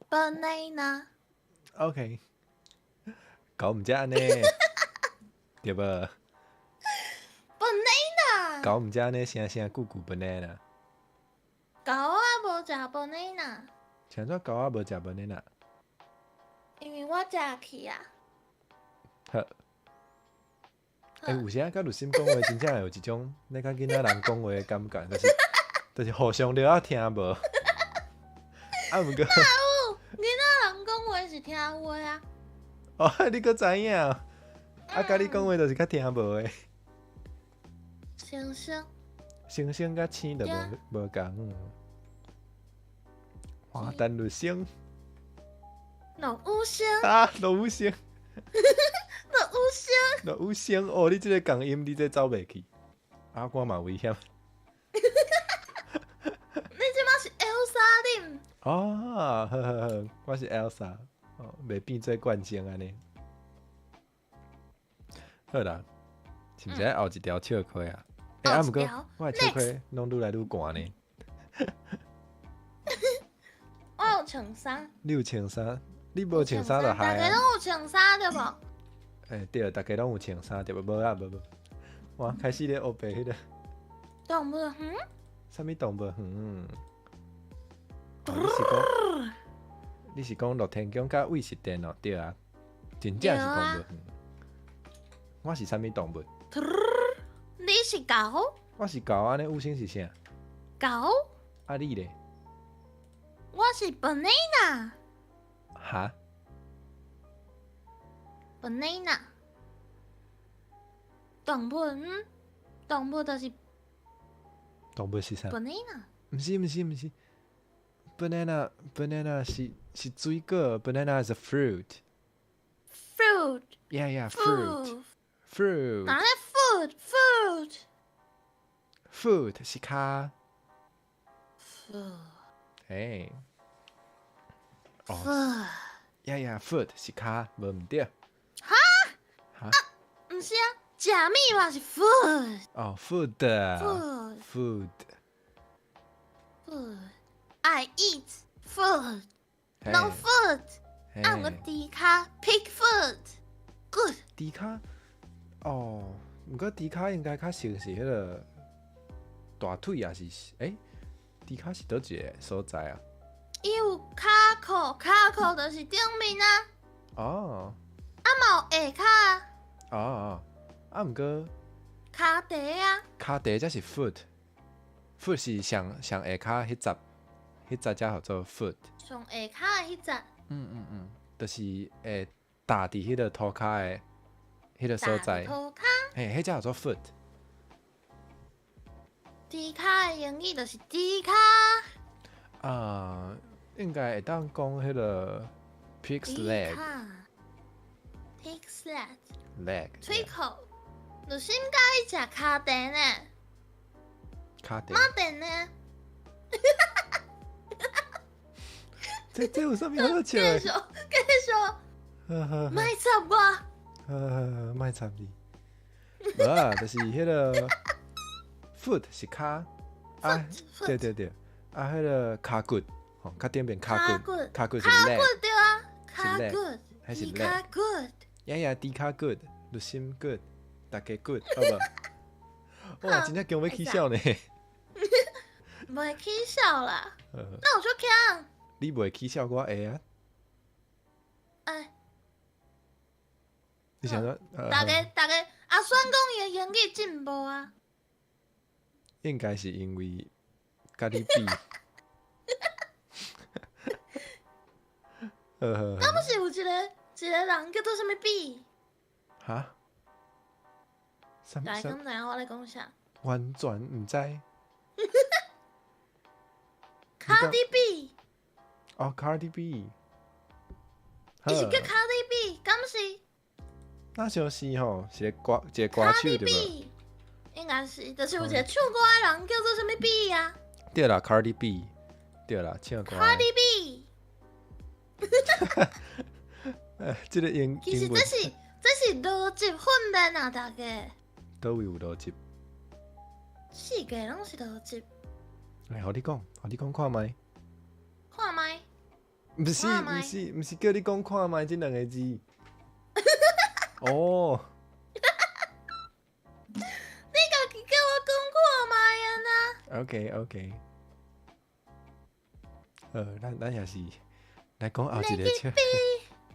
Banana。 OK。狗毋食按呢，對無？ Banana。狗毋食按呢，聲聲句句 banana。狗仔無食 banana。像怎狗仔無食 banana？因為我食去啊。好。欸，有時仔佮律心講話，真正會有一種咧佮囡仔人講話的感覺，就是互相著愛聽無。啊，毋過。哪有？囡仔人講話是聽話啊。哦，你閣知影？啊，佮你講話就是較聽無的。星星。星星佮星就無無仝。華誕律星。落雨星。啊，落雨星。落雨星。落雨星哦，你這个共音，你這走袂去。啊，我嘛危險。你這擺是 Elsa 林。哦，好好好，我是 Elsa，哦，袂變做冠軍按呢。好啦，是毋是愛後一條笑話啊？欸，啊，毋過後一條我的笑氣攏愈來愈寒呢。我有穿衫。你有穿衫？你無穿衫就害啊！逐家攏有穿衫對無？欸，對，逐家攏有穿衫對無？無啊，無無。哇，開始咧烏白彼個。動物園？啥物動物園？哦，你是講你是講樂天宮佮偉士電哦？對啊，真正是動物園。我是啥物動物？你是狗？我是狗，按呢五星是啥？狗。啊，你咧？我是 banana。哈？banana。動物園，動物就是。動物是啥？banana。毋是毋是毋是，banana banana 是水果，banana is a fruit。 Fruit。 Yeah, fruit. Fruit。哪咧 foot foot？ Foot 是跤。 Foot。嘿。哦。Yeah, foot 是跤，無毋對。哈？哈？毋是啊，食物嘛是 food。哦，food。 Food。 Food。 Food。 I eat food. No foot。啊，毋過豬跤 pig foot。Good。豬跤？哦，毋過豬跤應該較像是彼個大腿，抑是欸？豬跤是佗一个所在啊？伊有跤殼，跤殼就是頂面啊。哦。啊嘛有下跤啊。哦哦，啊毋過跤蹄啊。跤蹄才是 foot，foot 是上上下跤彼節，彼節才叫做 foot。上下跤的彼節。嗯嗯嗯，就是會踏佇彼個塗跤的彼個所在。塗跤。嘿，彼才叫做 foot。豬跤的英語就是豬跤。啊，應該會當講彼個 pig's leg。 Pig's leg。 leg。腿殼。律心佮意食跤蹄呢？跤蹄。馬蹄呢？這有啥物好笑的？繼續，繼續。莫插我。呵，莫插你。無啊，就是彼個 foot 是跤啊，對對對，啊，彼個跤骨，吼，較頂邊跤骨，跤骨是 leg，對啊，跤骨，還是豬跤骨。呀呀，豬跤骨，律心骨，逐家骨，好無？哇，真正強欲起痟呢。袂起痟啦，那我就強。你袂起痟，我會啊。哎，你想說，逐家逐家，阿選講伊的英語進步啊。應該是因為佮你比。那不是有一個人叫做啥物比？哈？來，敢知影我咧講啥？完全毋知。 Cardi B。哦，Cardi B。伊是叫 Cardi B，敢是？那像是吼，是個歌，一個歌手對無？應該是，就是有一個唱歌的人叫做啥物 B 啊？對啦，Cardi B，對啦，唱歌。 Cardi B。這個英其實這是邏輯訓練啊，大家。佗位有邏輯？四個攏是邏輯。來，予你講，予你講看覓。看覓。毋是毋是毋是叫你講看覓這兩個字。哦。你家己叫我講看覓啊呐。 OK OK。咱也是來講後一個笑。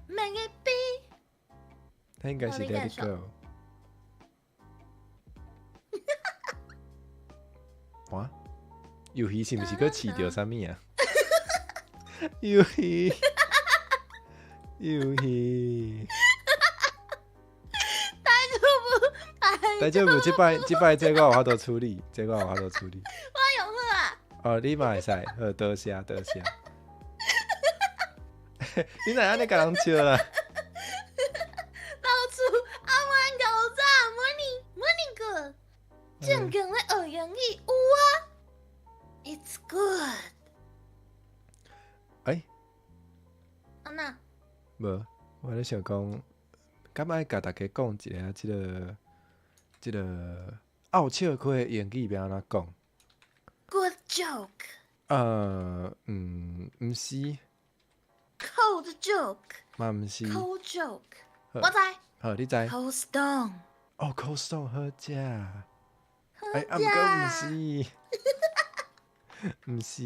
免去比。他應該是 Let It Go。哇！魷魚是毋是閣飼著啥物啊？魷魚，魷魚。大丈夫，大丈夫，這擺這我有法度處理，這我有法度處理。我用好啊。哦，你嘛會使，好，多謝多謝。你哪按呢共人笑啦？老厝阿媽𠢕早，morning morning good，正經咧學英語有啊，It's good。欸？按怎？無，我咧想講，敢愛共大家講一下這個漚笑詼的英語欲按怎講？ Good joke。毋是。 Cold joke。嘛毋是。 Cold joke。我知。好，你知。 Cold stone。哦，Cold stone 好食。哎，啊，毋過毋是，毋是。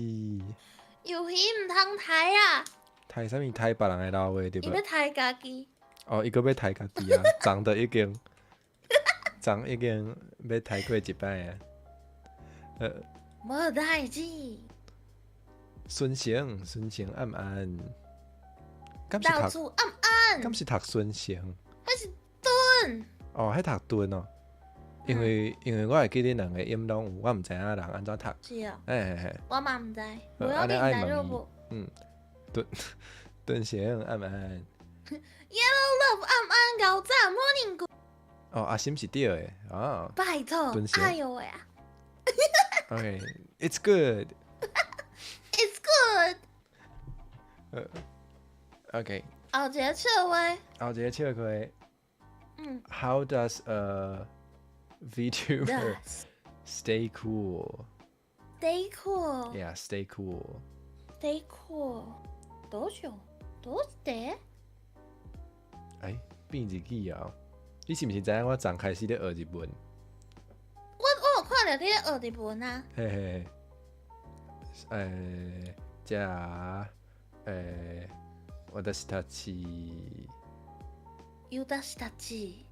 魷魚毋通刣啊！刣啥物？刣別人的老話對無？伊欲刣家己。哦，伊閣欲刣家己啊！昨都已經，昨已經欲刣過一擺啊。無代誌。順成，順成暗暗。敢是讀？到處暗暗。敢是讀順成？彼是頓。哦，彼讀頓哦。因為我會記得兩個音攏有，我毋知影人按怎讀。是哦。嘿嘿嘿。我嘛毋知，無要緊，知就無。頓頓成暗暗。 Yellow Love 暗暗厚早 Morning Good。哦，阿心是對的啊。拜託，哎喲喂啊。 OK，it's good。 It's good。 OK。後一個笑話。後一個笑話。嗯。 How does a VTuber stay cool? Stay cool. Yeah, stay cool. Stay cool. どうしよう。どうして？哎，變日語啊！你是毋是知影我昨開始咧學日文？我有看著你咧學日文啊。嘿嘿。じゃあ、私たち。私たち。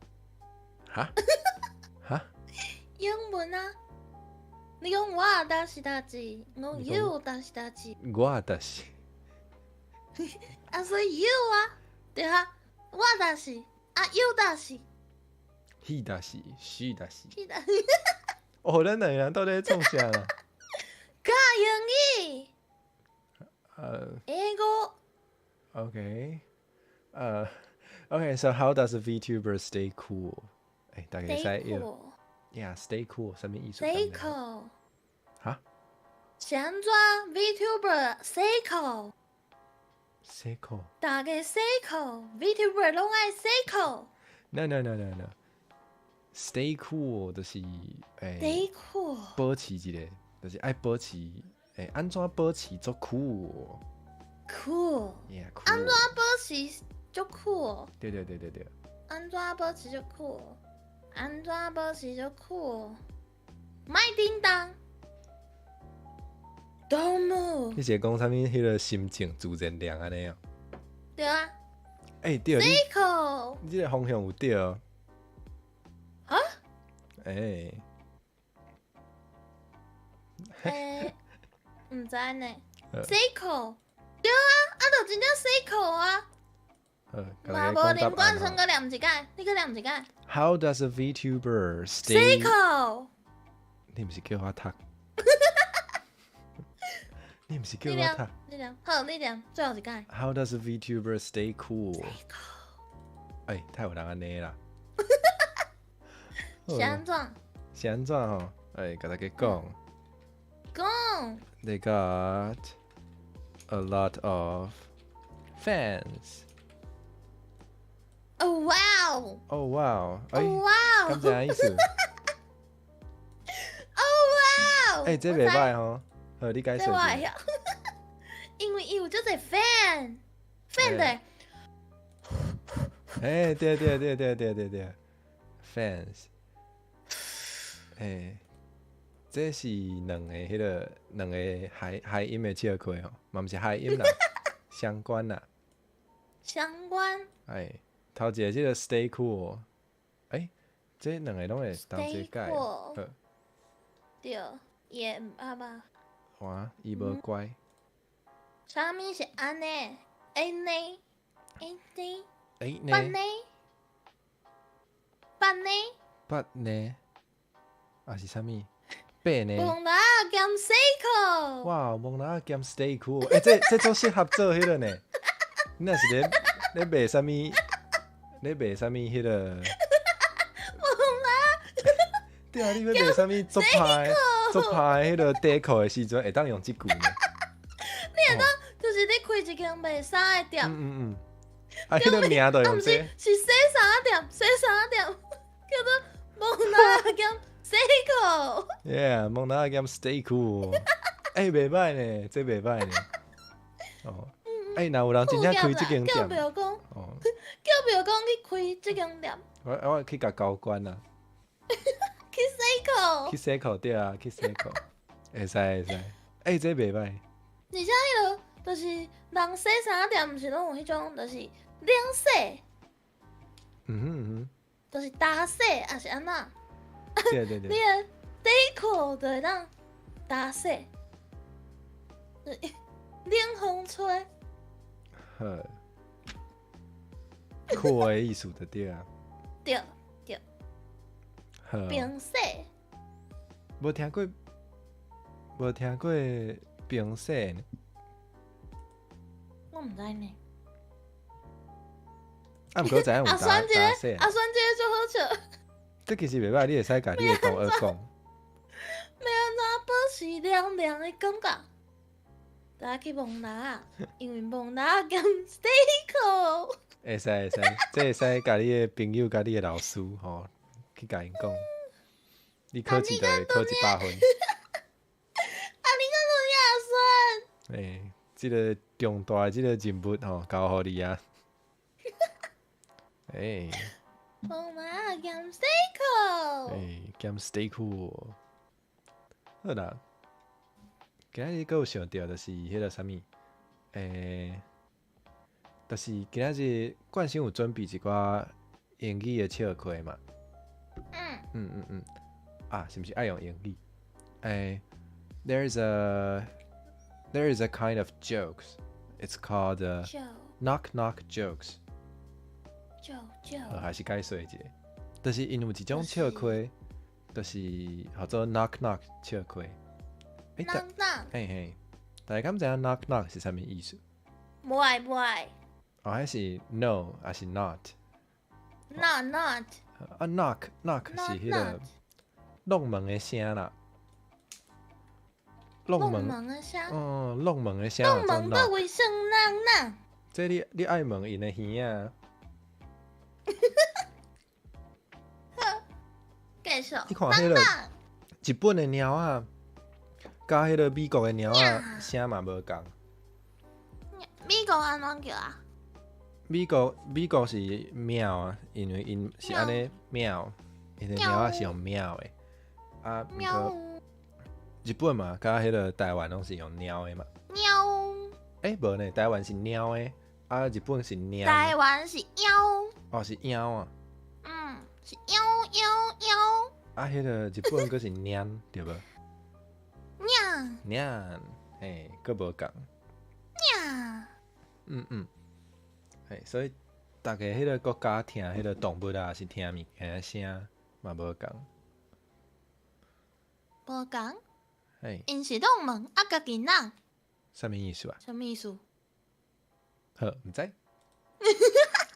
哈？哈？英文啊！你講私たち，我 you 私たち。我就是。啊，所以 you 啊，對啊，我就是，啊 you 就是。彼就是，she 就是。彼就是。哦，咱兩個人到底咧創啥啦？教英語。英語。 OK，OK，so how does a VTuber stay cool？欸，大家會使用。Yeah，stay cool，啥物意思？Stay cool。哈？是按怎 VTuber stay cool？ Stay cool。大家 stay cool，VTuber 攏愛 stay cool。 No no no no no。Stay cool 就是欸。 Stay cool。保持一個，就是愛保持欸，按怎保持足 cool？ Cool。 Yeah，按怎保持足 cool？對對對對對。按怎保持足 cool？按怎保持足 cool？莫叮當。Don't move。你是講啥物？彼個心靜自然涼按呢哦？對啊。欸，對，你 Stay cool。你這個方向有對哦。啊？欸。欸，毋知呢。Stay cool。對啊，啊，就真正 stay cool 啊。嘛無林冠生閣念一擺，你閣念一擺。 How does a VTuber stay Stay cool？你毋是叫我讀？你毋是叫我讀？你念，好，你念，最後一擺。 How does a VTuber stay cool？欸，太有人按呢啦。是按怎？是按怎吼？欸，共大家講。講。 They got a lot of fans. Oh wow! Oh wow! Oh wow! 敢這意思？ Oh wow！欸，這袂䆀吼。好，你解釋。這我會曉，因為伊有足濟 fan，fan 的。欸，對對對對對對對，fans。欸，這是兩个彼個兩個諧諧音的笑話吼，嘛毋是諧音啦，相關啦。相關。哎，頭一個這個 stay cool，欸，這兩個攏會同齊解。好。對，也毋捌吧。哇，伊無乖。啥物是按呢？按呢？按呢？欸捌呢？捌呢？捌呢？啊是啥物？八呢？戆仔兼 stay cool。哇，戆仔兼 stay cool，欸，這足適合做彼個呢。你若是咧賣啥物？咧賣啥物？彼個？戇仔。對啊，你欲賣啥物足歹足歹彼個底褲的時陣，會當用這句呢？你會當就是你開一間賣衫的店。嗯嗯嗯。啊，彼個名就用這個。是洗衫店，洗衫店，叫做戇仔兼 Stay cool。 Yeah，摸蜊仔兼 stay cool。欸，袂䆀呢，這袂䆀呢。哦，欸，若有人真正開這間叫店，廟公，哦，叫廟公去開這間店。我去共交關啊。去洗褲。去洗褲對啊，去洗褲，會使會使。欸，這袂䆀。而且彼个就是人洗衫店，毋是攏有彼種，就是冷洗。就是焦洗，抑是按怎？對對對。你的底褲就會當焦洗，冷風吹。好，酷的意思就對啊。對對。好。冰洗。無聽過，無聽過冰洗呢。我毋知呢。啊，毋過知影有阿酸這個，焦洗。阿酸這個足好笑。這其實袂䆀，你會使共你的同學講。欲按怎保持涼涼的感覺？大家去摸蜊仔，因為摸蜊仔兼 stay cool。會使會使，這會使共你的朋友、共你的老師吼，去共𪜶講。你考試就會考100分。啊，你敢講亞酸？欸，這个重大的這个任務吼，交予你啊。欸。摸蜊仔兼 stay cool。欸，兼 stay cool。好啦，今仔日閣有想著，就是彼个啥物，欸，就是今仔日冠生有準備一寡英語的笑話嘛。嗯。啊，是毋是愛用英語？欸，There is a kind of jokes. It's called knock knock jokes. 就還是解說一下，就是𪜶有一種笑話，就是號做 knock knock 笑話。欸 knock knock。嘿嘿，大家敢知影 knock knock 是啥物意思？無愛無愛。哦，彼是 no，抑是 not？ Not not。啊，knock knock 是彼个弄門的聲啦。弄門門的聲。嗯，弄門的聲。弄門佗位算 knock knock？這你愛問𪜶的耳仔。好，繼續。你看彼个日本的貓仔，佮彼个美國的貓仔聲嘛無仝。美國按怎叫啊？美國是喵啊，因為𪜶是按呢喵，𪜶的貓仔是用喵的。啊，喵。日本嘛，佮彼个台灣攏是用貓的嘛。喵。欸，無呢，台灣是貓的，啊，日本是貓。台灣是妖。哦，是妖啊。嗯，是妖妖妖。啊，彼个日本閣是娘，對無？娘。娘，嘿，閣無仝。娘。嗯嗯。嘿，所以逐个彼个國家聽彼个動物啊，是聽物件的聲嘛無仝。無仝。嘿。𪜶是弄門，啊，家己弄。啥物意思啊？啥物意思？好，毋知。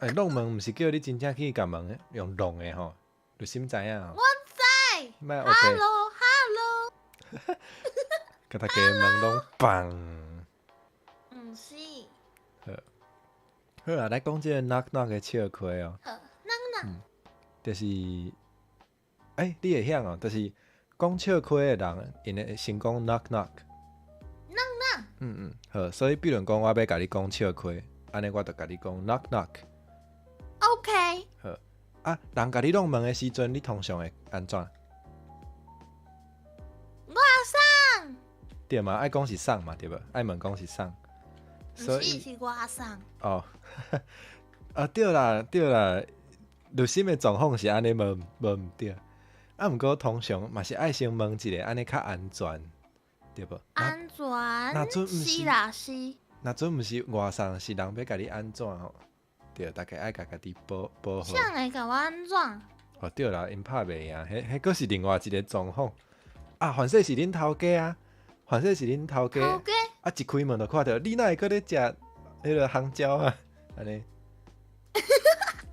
欸，弄門毋是叫你真正去共門用弄的吼，律心知影吼。我知。Hello，Hello。共逐家門攏砰。毋是。好，好啊，來講這个 knock knock 的笑話哦。好，knock knock。就是，欸，你會曉哦，就是講笑話的人，𪜶會先講 knock knock。 knock knock。嗯嗯，好，所以比如講，我欲共你講笑話，按呢我就共你講 knock knock。 OK。好，啊，人共你弄門的時陣，你通常會按怎？我送。對嘛，愛講是啥嘛，對無？愛問講是啥。毋是，是我送。哦，啊對啦對啦，律心的狀況是按呢，無無毋對。啊，毋過通常嘛是愛先問一下，按呢較安全，對無？安全。若陣毋是是啦是。若陣毋是外送，是人欲共你按怎吼？對，逐家愛共家己保保護。誰會共我按怎？哦對啦，𪜶拍袂贏，彼閣是另外一个狀況。啊，凡說是恁頭家啊，凡說是恁頭家。頭家。啊，一開門就看著你哪會閣咧食彼个香蕉啊？按呢，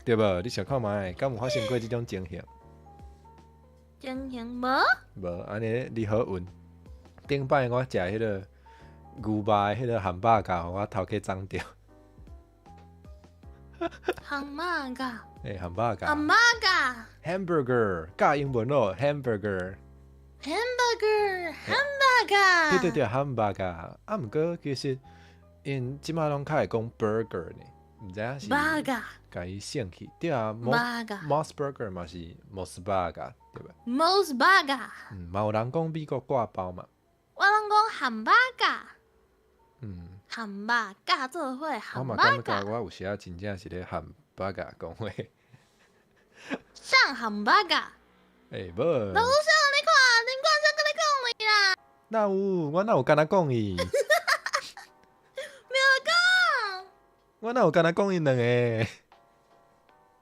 對無？你想看覓？敢有發生過這種情形？情形無？無，按呢你好運。頂擺我食彼个牛肉的彼个漢堡鉸，予我頭家髒著。漢堡鉸。欸，漢堡夾。漢堡夾。 Hamburger，教英文咯，hamburger。 Hamburger，漢堡夾。對對對，漢堡夾。啊，毋過其實𪜶這擺攏較會講 burger 呢，毋知影是。 Burger。共伊省去，對啊，Mos Burger 嘛是 Mos Burger，對吧？Mos Burger。嗯，嘛有人講美國掛包嘛。我攏講漢堡夾。嗯。漢堡夾做伙漢堡我嘛感覺我有時仔真正是咧漢堡夾講話。上漢堡夾。欸，無。老師，你看，林冠生佮你講你啦。哪有？我哪有敢若講伊？沒有講。我哪有敢若講𪜶兩個？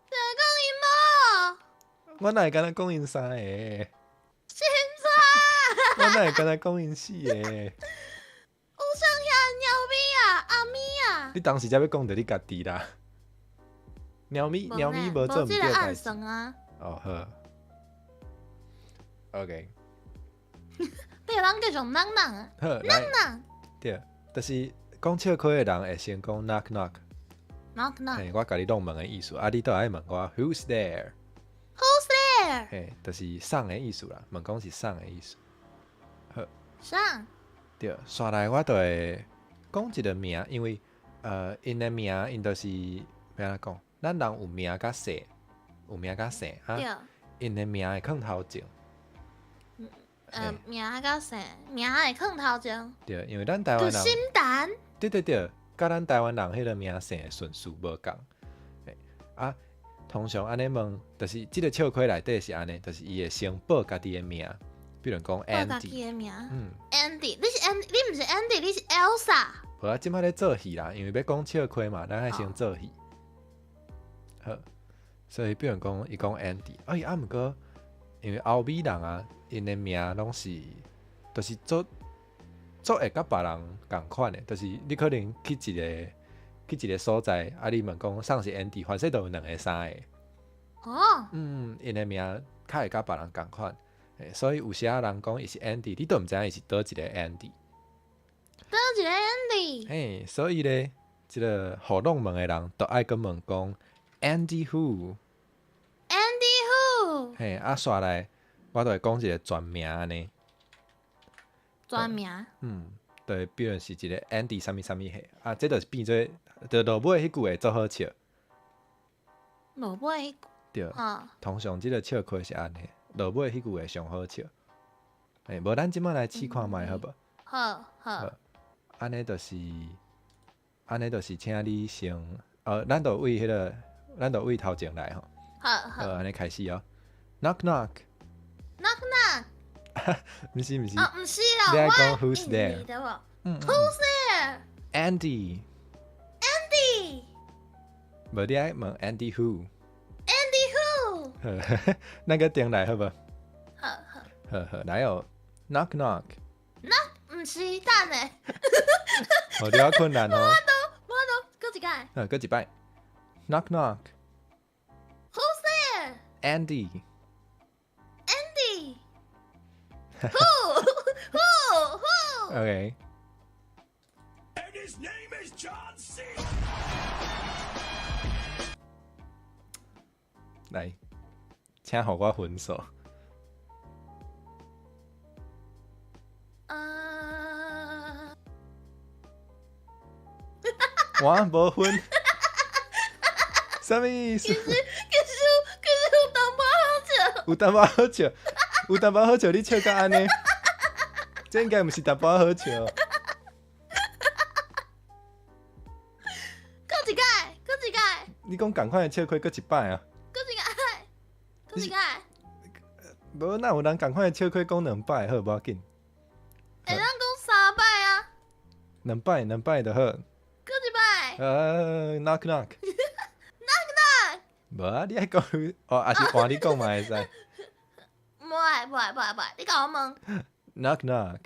就講𪜶無。我哪會敢若講𪜶三個？真錯。我哪會敢若講𪜶四個？有啥遐貓咪啊，阿咪啊。你當時才欲講著你家己啦。貓咪，貓咪無做毋對代誌。啊。哦好。OK。你人繼續囔囔。好，來。對，就是講笑話的人會先講 knock knock。 knock knock。嘿，我共你弄門的意思，啊，你都愛問我 Who's there？ Who's there？嘿，就是啥的意思啦，問講是啥的意思。好。啥？對，紲來我就會講一個名，因為𪜶的名，𪜶就是欲按怎講？咱人有名佮姓，有名佮姓啊。𪜶的名會囥頭前。名佮姓，名會囥頭前。對，因為咱台灣人。心丹。對對對，佮咱台灣人彼個名姓的順序無仝。啊，通常按呢問，就是這個笑話內底是按呢，就是伊會先報家己的名，比如講 Andy。報家己的名。嗯。 Andy，你是 Andy，你毋是 Andy，你是 Elsa。無啊，這擺咧做戲啦，因為欲講笑話嘛，咱愛先做戲。好，所以比如講，伊講 Andy，哎，啊，毋過因為歐美人啊，𪜶的名攏是，就是做做會佮別人仝款的，就是你可能去一個所在，啊，你問講啥是 Andy，反正都有兩个三个。哦。嗯，𪜶的名較會佮別人仝款，所以有時仔人講伊是 Andy，你都毋知影伊是佗一个 Andy。佗一个 Andy。嘿，所以咧，這个予弄門的人都愛閣問講 Andy who？ Andy who？嘿，啊，紲來我就會講一個全名按呢。全名。嗯，對，比如是一個 Andy 啥物啥物歲，啊，這就是變做，就落尾彼句會足好笑。落尾彼句。對，通常這个笑話是按呢，落尾彼句會上好笑。欸，無咱這擺來試看覓好無？好好。按呢就是，按呢就是，請你先，咱就對彼个，咱就對頭前來吼。好好。好，按呢開始哦。Knock knock。 Knock knock。毋是毋是。啊，毋是啦，你愛講 Who's there？對無？Who's there？ Andy。 Andy。無你愛問 Andy who？ Andy who？好，咱閣轉來好無？好好。好好，來哦。Knock knock。 Knock，毋是，等下。哦，你較困難哦。無法度，無法度，閣一擺。好，閣一擺。Knock knock。 Who's there？ Andy。 Andy。 Who? Who? Who? OK。 And his name is John C. 來，請予我分數。我無分，啥物意思？其實有淡薄好笑。有淡薄好笑，有淡薄好笑，你笑甲按呢？這應該毋是淡薄好笑。閣一擺，閣一擺。你講仝款的笑話，閣一擺啊？閣一擺，閣一擺。無，哪有人仝款的笑話講兩擺？好，無要緊。會當講三擺啊？兩擺，兩擺就好。閣一擺。Knock knock。 Knock knock。無啊，你愛講哦，抑是換你講嘛會使。無愛，無愛，無愛，無愛，你共我問。 Knock knock。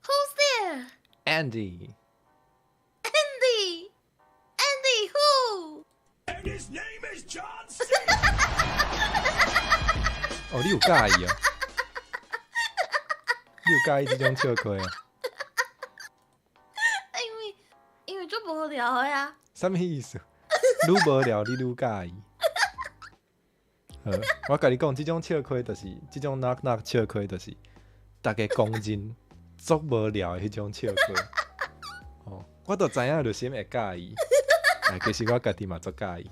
Who's there? Andy。 Andy. Andy who? And his name is John C. 哦，你有佮意哦？你有佮意這種笑話啊？因為足無聊的啊。啥物意思？愈無聊你愈佮意。好，我共你講，這種笑詼就是這種 knock knock 笑詼，就是逐家公認足無聊的彼種笑詼。哦，我都知影律心會佮意，哎，其實我家己嘛足佮意。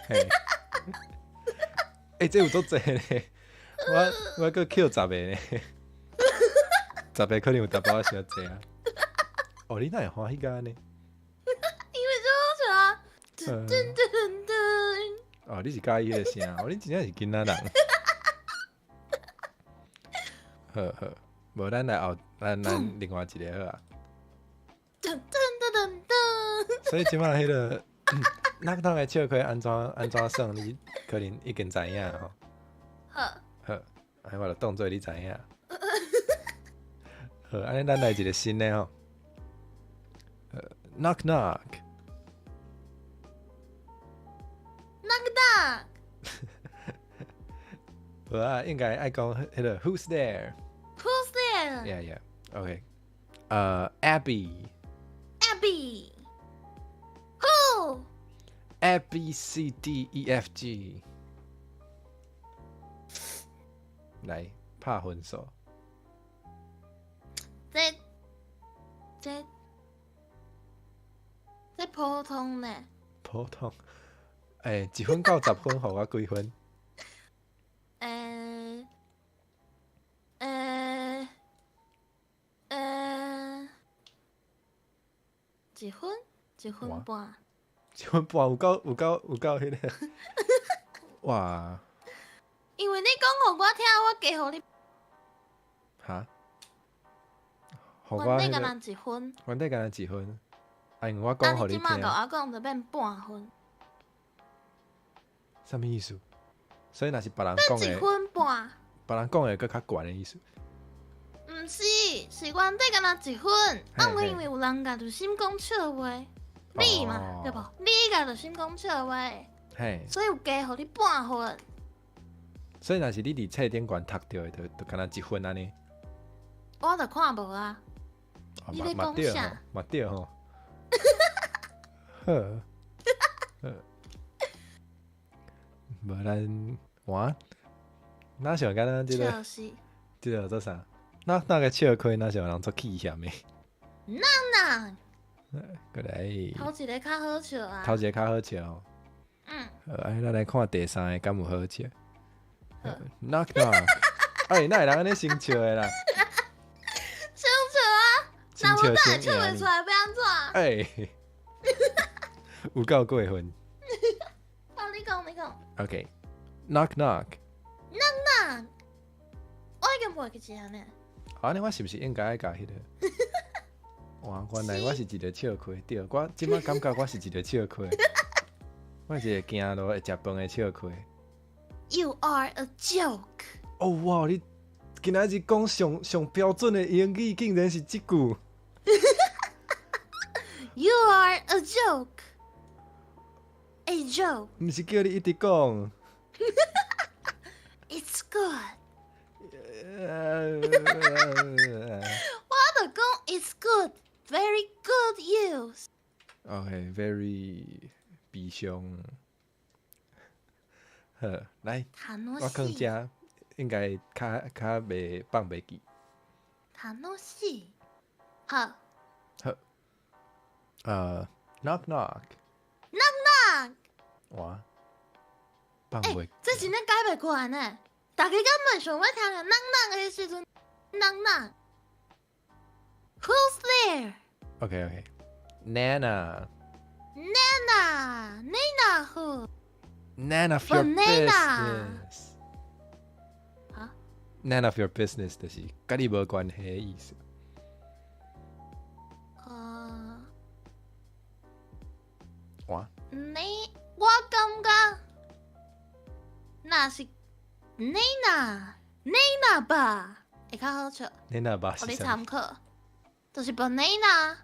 嘿，欸，這有足濟咧，我閣抾十個咧，10個可能有淡薄仔傷濟啊。哦，你哪會歡喜甲按呢？因為足好笑啊！噔噔噔噔。哦，你是佮意彼個聲，哦，你真正是囡仔人。好好，無咱來後，咱另外一個好啊。噔噔噔噔噔。所以這擺彼個 knock knock 的笑詼按怎按怎算，你可能已經知影吼。好。好，按呢我就當做你知影。好，按呢咱來一個新的吼。Knock knock。 Knock knock。無啊，應該愛講彼個 Who's there？ Who's there？ Yeah, yeah. OK. Abby. Abby. Who? A B C D E F G。來拍分數。這這這普通呢？普通。欸，1分到10分，予我幾分？欸欸欸，1分，1分半。1分半有夠有夠有夠彼個。哇！因為你講予我聽，我加予你。哈？原底敢若一分。原底敢若一分，啊，因為我講予你聽。啊，你這擺共我講就變半分。啥物意思？所以若是別人講的，1分半。別人講的閣較懸的意思。毋是，是原底敢若一分，啊，毋因為有人共律心講笑話，你嘛，對無？你共律心講笑話，所以有加予你半分。所以若是你佇冊頂懸讀著的，就敢若一分按呢。我就看無啊。你咧講啥？嘛對吼。好，好。無咱換，哪像敢若這個，這個做啥？那那個笑詼，哪像人足氣嫌的？ Knock knock。過來。頭一個較好笑啊！頭一個較好笑。嗯。好，按呢咱來看第三個敢有好笑。Knock knock。哎，哪會人按呢先笑的啦？先笑啊！那我等下笑袂出來，欲按怎？哎，有夠過分。好，你講，你講。 OK，knock knock。 Knock knock。我已經袂記得按呢。按呢我是毋是應該愛共彼個？哇，原來我是一個笑詼，對，我這擺感覺我是一個笑詼，我是一個行路會食飯的笑詼。 You are a joke。哦哇！你今仔日講上上標準的英語，竟然是這句。 You are a joke. A joke. 毋是叫你一直講。 It's good. 我就講 It's good, very good use. OK, very 悲傷。好，來，我囥遮應該較較袂放袂記。楽しい。好。好。Knock knock。 Knock knock。哇！放袂。這真正改袂過來呢。逐家敢袂想欲聽著 knock knock 的時陣，knock knock。Who's there? OK OK. Nana. Nana, Nana who? None of your business. 啊？None of your business 就是佮你無關係的意思。哇？你我感覺，若是 Nana Nana 吧，會較好笑。 Nana 吧，予你參考，就是 banana。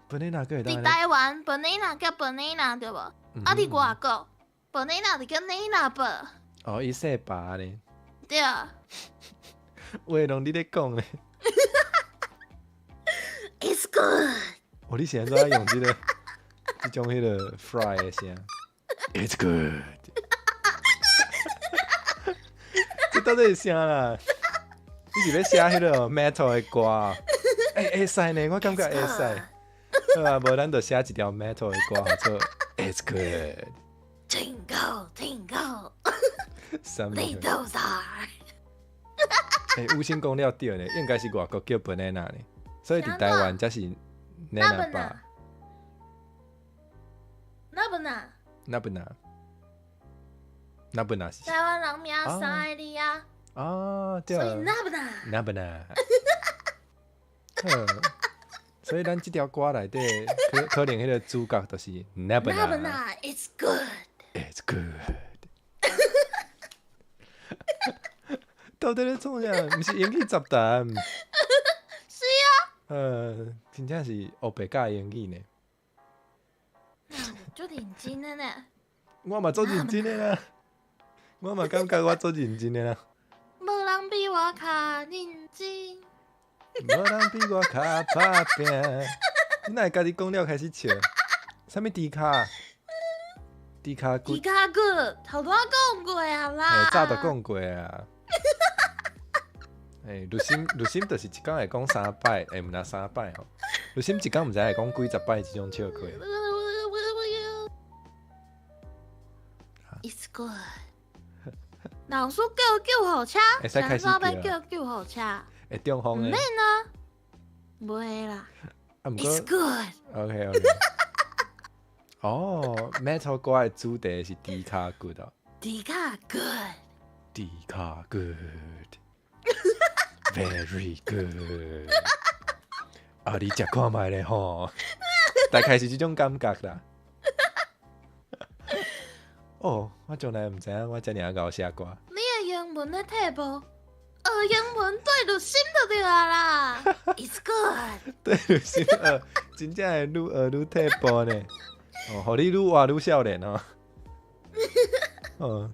banana 閣會當。佇台灣，banana 叫 banana 對無？啊，佇外國，banana 就叫 Nana 吧。哦，伊姓爸呢？對啊。話攏你咧講咧。 It's good。哦，你是按怎用這個這種彼個 fry 的聲？It's good。到底是啥啦？你是欲寫彼个 metal 的歌？欸，會使呢，我感覺會使。好啊，無咱就寫一條 metal 的歌，號做 It's good。 Twinkle twinkle 啥物？ little star。欸，有先講了對呢，應該是外國叫 banana 呢，所以佇台灣才是 nana 吧？那不那？那不那？那不那是？台灣人名三個字啊。啊，對。所以那不那？那不那？所以咱這條歌內底，可能彼个主角就是那不那。那不那？It's good。 It's good。到底咧創啥？毋是英語雜談。是啊。真正是烏白教英語呢。足認真的呢。我嘛足認真的啦，我嘛感覺我足認真的啦。無人比我較認真。無人比我較拍拚。你哪會家己講了開始笑？啥物豬跤？豬跤骨。豬跤骨，頭拄仔講過啊啦。欸，早就講過啊。欸，律心律心就是一工會講三擺，欸，毋若三擺吼。律心一工毋知會講幾十擺這種笑話。 It's good。老師叫救護車，會使開始叫。叫救護車。會中風的。毋免啊，袂啦。啊，毋過。 It's good。 OK OK。哦，Metal 歌的主題是豬跤骨哦。豬跤骨。豬跤骨。Very good。啊，你食看覓咧吼？大概是這種感覺啦。哦，我從來毋知影我遮爾𠢕寫歌。你的英文咧退步，學英文對律心就對啊啦。It's good。對律心學，真正會愈學愈退步呢。哦，予你愈活愈少年哦。哦，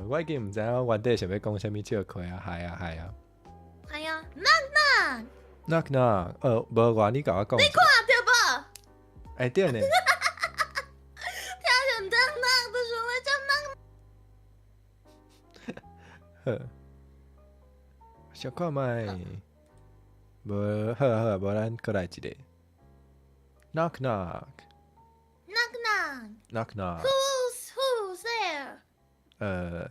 我已經毋知影我原底想欲講啥物笑話啊，係啊，係啊。係啊，knock knock。 knock knock，無我你共我講。你看著無？欸，對呢。聽著 knock knock 就想欲接 knock。好，小看覓，無好啊好啊，無咱閣來一个。Knock knock。 Knock knock。 Knock knock。 Who's there？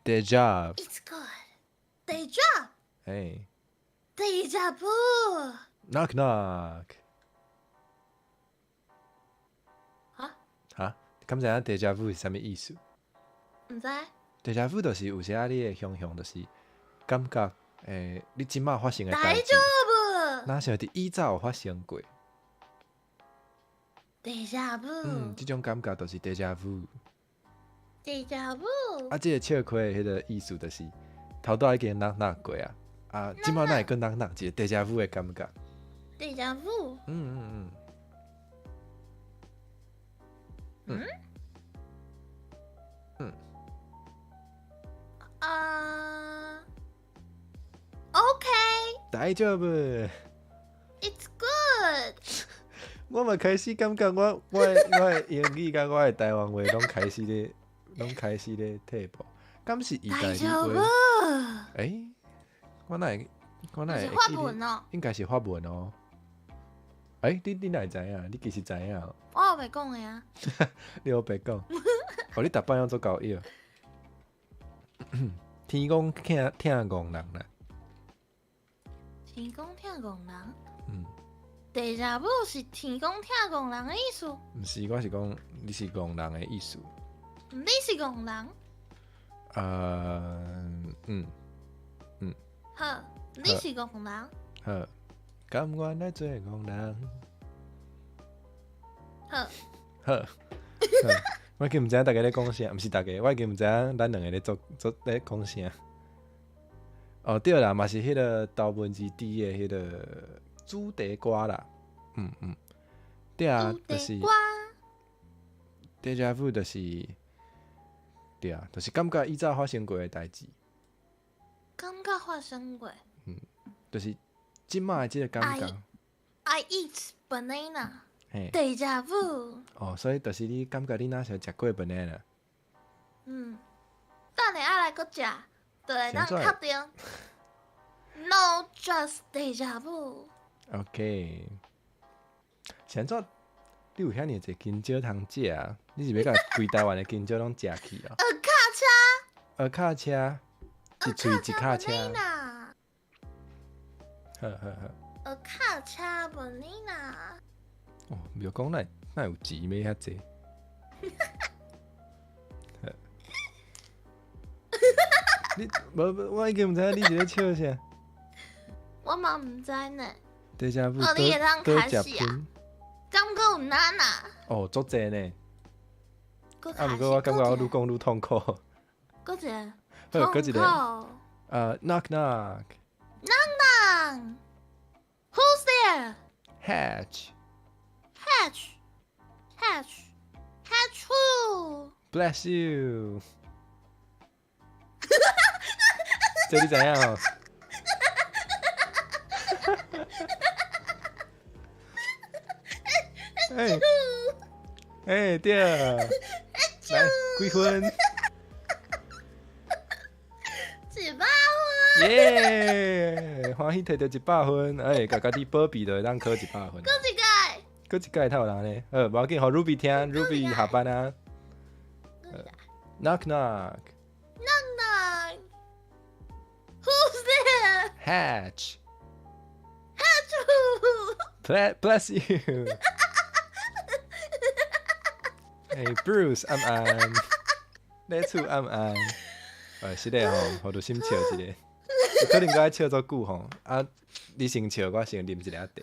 Deja。 It's good. Deja。欸。 Deja vu。 Knock knock。哈？哈？敢知影 Deja vu 是啥物意思？毋知。 Deja vu 就是有時仔你會想像，就是感覺，欸，你這擺發生的代誌，若像佇以早有發生過。 Deja vu。嗯，這種感覺就是 Deja vu。 Deja vu。啊，這個笑話的彼个意思就是，頭拄仔已經 knock knock 過啊，啊，這擺哪會閣 knock knock 一個 Deja vu 的感覺。 Deja vu。嗯嗯嗯。嗯。嗯。啊。OK。大丈夫。 It's good。我嘛開始感覺我的英語佮我的台灣話攏開始咧，攏開始咧退步。敢是意大利話？欸，我哪會是法文哦？應該是法文哦。欸，你哪會知影？你其實知影？我烏白講的啊。你烏白講？哦，你逐擺攏做交易。天公疼疼戇人啦。天公疼戇人？嗯。 Deja vu 是天公疼戇人的意思？毋是，我是講你是戇人的意思。你是戇人？嗯嗯。好，你是戇人。好，甘願來做戇人。好。好。我已經毋知影大家咧講啥，毋是大家，我已經毋知影咱兩个咧做做咧講啥。哦，對啦，嘛是彼个頭文字 D 的彼个主題歌啦。嗯嗯，對啊，就是。Deja vu 就是，對啊，就是感覺以早發生過的代誌。感覺發生過。嗯，就是這擺的這個感覺。 I eat banana。嘿。 Deja vu。哦，所以就是你感覺你若是食過 banana。嗯。等下愛來閣食，就會當確定。No, just deja vu。 OK，是按怎？你有遐爾濟香蕉通食啊？你是欲共規台灣的香蕉攏食去啊？學卡車，學卡車，一喙一卡車。好好好。學卡車 banana。哦，袂講哪哪有錢買遐濟？好你無無，我已經毋知影你是咧笑啥。我嘛毋知呢。 Deja vu 哦，你會當倒開始啊？食噴。敢閣有難啊？哦，足濟呢。啊，閣開毋過我感覺我始愈講愈痛苦。閣一個。好，閣一個。痛苦。Knock knock。 Knock knock. Who's there? Hatch. Hatch. Hatch. Hatch who? Bless you。這你知影吼？欸欸對，來幾分？100分。耶！歡喜摕著100分，欸，共家己保庇就會當考100分。閣一屆。閣一屆頭人呢？好，無要緊，予 Ruby 聽，Ruby 下班啊。Knock knock。 Knock knock. Who's there? Hatch. Hatch who? Bless you. 欸，Bruce 暗暗，咧厝暗暗。欸，是的吼，予律心笑一下。有可能閣愛笑足久吼，啊，你先笑，我先啉一下茶。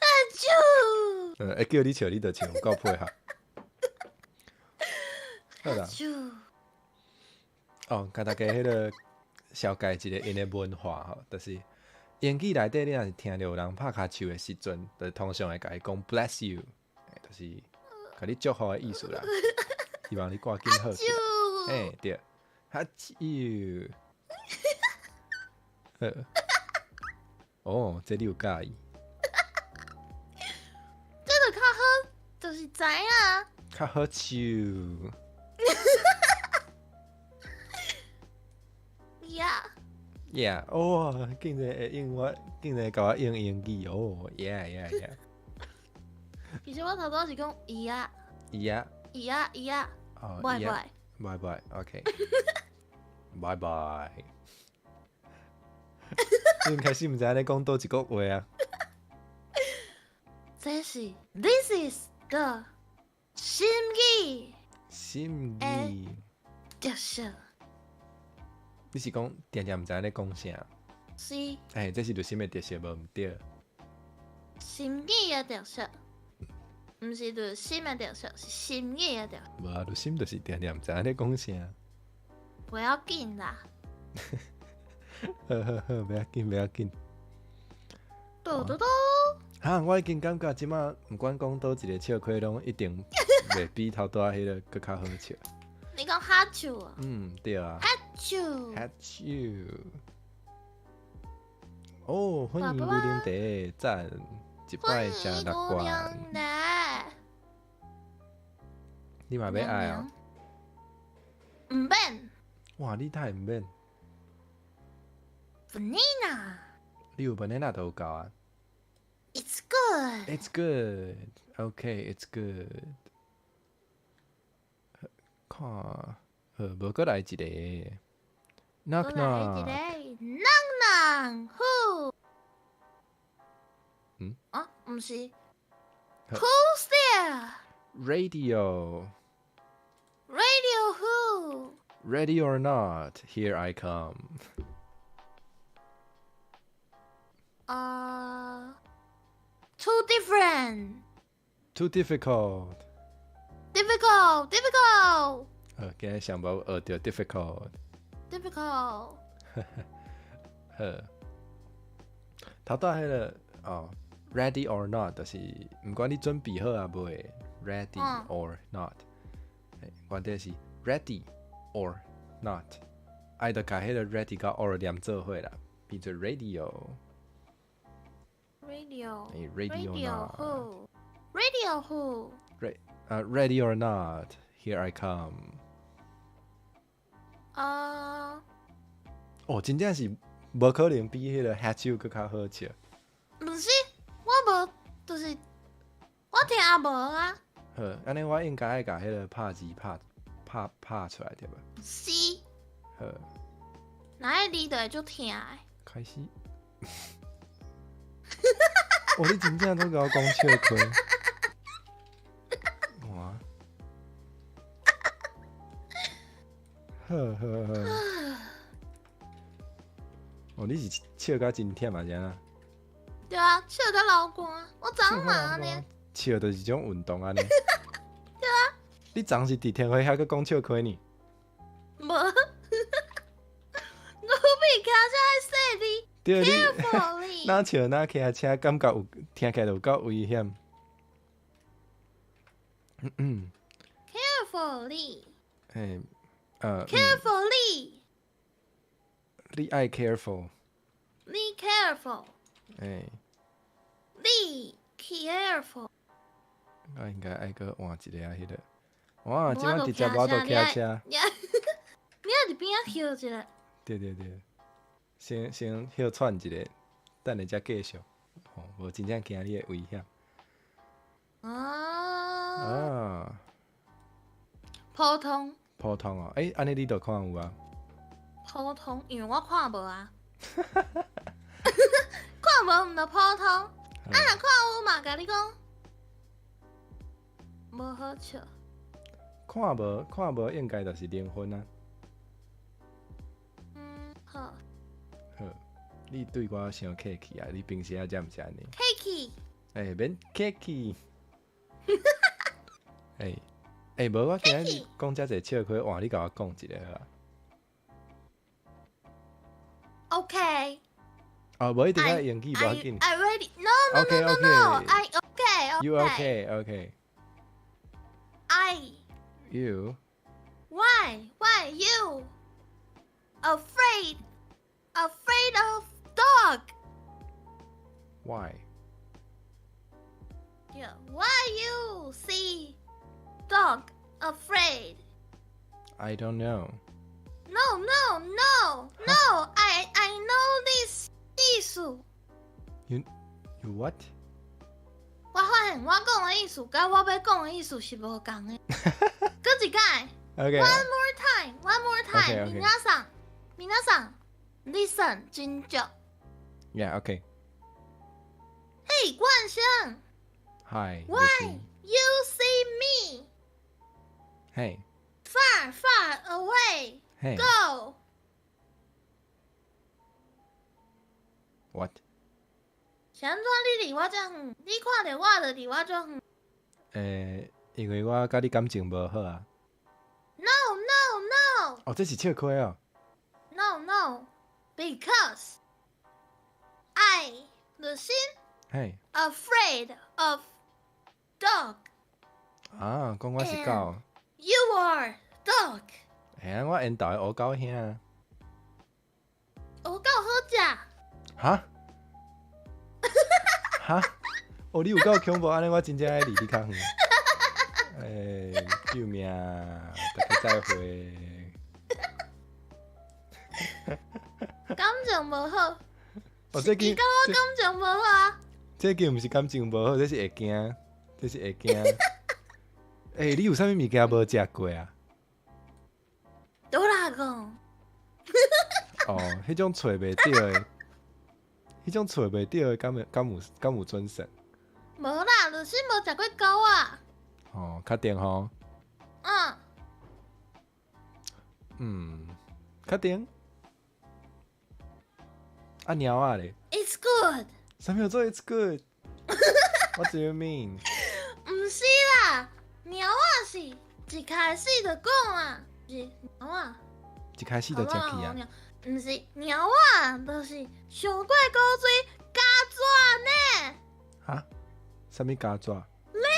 阿啾。會叫你笑，你就笑，有夠配合。好啦。哦，共大家彼个紹介一个𪜶的文化吼，就是英語內底，你若是聽著有人拍跤手的時陣，就通常會共伊講 bless you，就是共你祝福的意思啦。希望你趕緊好起來。欸，對，哈啾。好。哦，這你有佮意？這就較好，就是知影。較好笑。 Yeah。 Yeah，哦，竟然會用我，竟然會共我用英語哦，Yeah，yeah，yeah。其實我頭拄是講伊啊。伊啊。伊啊伊啊。哦，拜拜。拜拜，OK。拜拜。你開始毋知影咧講佗一國話啊？這是 This is the 心語。心語。特色。你是講定定毋知影咧講啥？是。欸，這是律心的特色，無毋對。心語的特色，毋是律心的特色，是心語的特色。無啊，律心就是定定毋知影咧講啥。不要緊啦。好好好，袂要緊，袂要緊。嘟嘟嘟。哈，我已經感覺這馬毋管講佗一個笑話，攏一定袂比頭拄仔彼个閣較好笑。你講哈啾啊？嗯，對啊。哈啾。哈啾。哦，歡迎牛奶茶，讚一擺食六罐。你嘛欲愛啊？毋免。哇，你太毋免。 Banana。你有 banana 都有夠啊。 It's good. It's good. Okay, it's good. 看，好，無閣來一個。Knock knock。 Knock knock. Who？嗯？啊，毋是。Who's there? Radio. Radio who? Ready or not, here I come. Too different. Too difficult. Difficult, difficult. 今日上無學著 difficult。 Difficult。好，頭拄彼个哦，ready or not，就是毋管你準備好啊未，ready or not，原底是 ready or not，愛著共彼个 ready 佮 or 連做伙啦，變做 radio。 Radio。欸，radio Radio not。 who? Radio who? Ready or not, Here I come。啊。哦，真正是無可能比彼個 Hat You 閣較好笑。毋是，我無，就是我聽無啊。好，按呢我應該愛共彼個拍字拍拍拍出來對吧？是。好。若彼字就會足疼的。開始。哦，你真正都共我講笑話。哇！好好好。哦，你是笑甲真忝啊，是按怎？對啊，笑甲流汗，我昨昏嘛按呢。笑就是一種運動按呢。對啊。你昨是佇天花遐閣講笑話呢？無。路邊騎車愛細膩。對，你若笑若騎車，感覺有聽起來有夠危險。嗯嗯。 Carefully。嘿，Carefully。你愛 careful。你 careful。欸。你 careful。我應該愛閣換一个啊，彼個。哇，這擺直接無法度騎車。你愛佇邊仔歇一下。對對對，先先歇喘一下，等下才繼續。吼，無真正驚你會危險。啊。啊。普通。普通哦，欸，按呢你都看有啊？普通，因為我看無啊。看無毋就普通，啊若看有嘛，共你講，無好笑。看無看無，應該就是零分啊。嗯，好。好，你對我傷客氣啊！你平時仔才毋是按呢？客氣。欸，免客氣。欸欸，無我今仔日講遮濟笑話，換你共我講一个好啊。 OK。哦，無一定愛英語，無要緊。 I ready. No, no, no, no, no. I okay. You okay? Okay. I. You. Why? Why you? Afraid? Afraid of dog? Why? Yeah. Why you see dog afraid? I don't know. No, no, no, no. I know this 意思。 You what? 我發現我講的意思，佮我欲講的意思是無仝的。閣一擺。 Okay. One more time. One more time. Okay. 皆さん，皆さん，listen，真足。 Yeah. Okay. Hey，冠生。 Hi. Why you see me? Hey. Far, far away. Hey. Go. What? 是按怎你離我遮遠？你看著我就離我遮遠。欸，因為我佮你感情無好啊。 No, no, no. 哦，這是笑話哦。 No, no, because I 律心嘿。 afraid of dog. 啊，講我是狗。 You are dog. 嘿啊，我緣投的烏狗兄。烏狗好食。哈？哈？哦，你有夠恐怖，按呢我真正愛離你較遠。欸，救命！大家再會。感情無好。哦，這間伊佮我感情無好啊。這間毋是感情無好，這是會驚，這是會驚。欸，你有啥物物件無食過啊？哆啦 A 哦，彼種揣袂著的，彼種揣袂著的，敢會敢有敢有準算？無啦，就是無食過狗仔。哦，確定吼？嗯。嗯，確定。啊，貓仔咧？It's good。啥物叫做 It's good？What do you mean？毋是啦，貓仔是一開始就講啊，是貓仔。一開始就食去啊？毋是貓仔，就是上過古錐膠紙呢。哈？啥物膠紙？咧，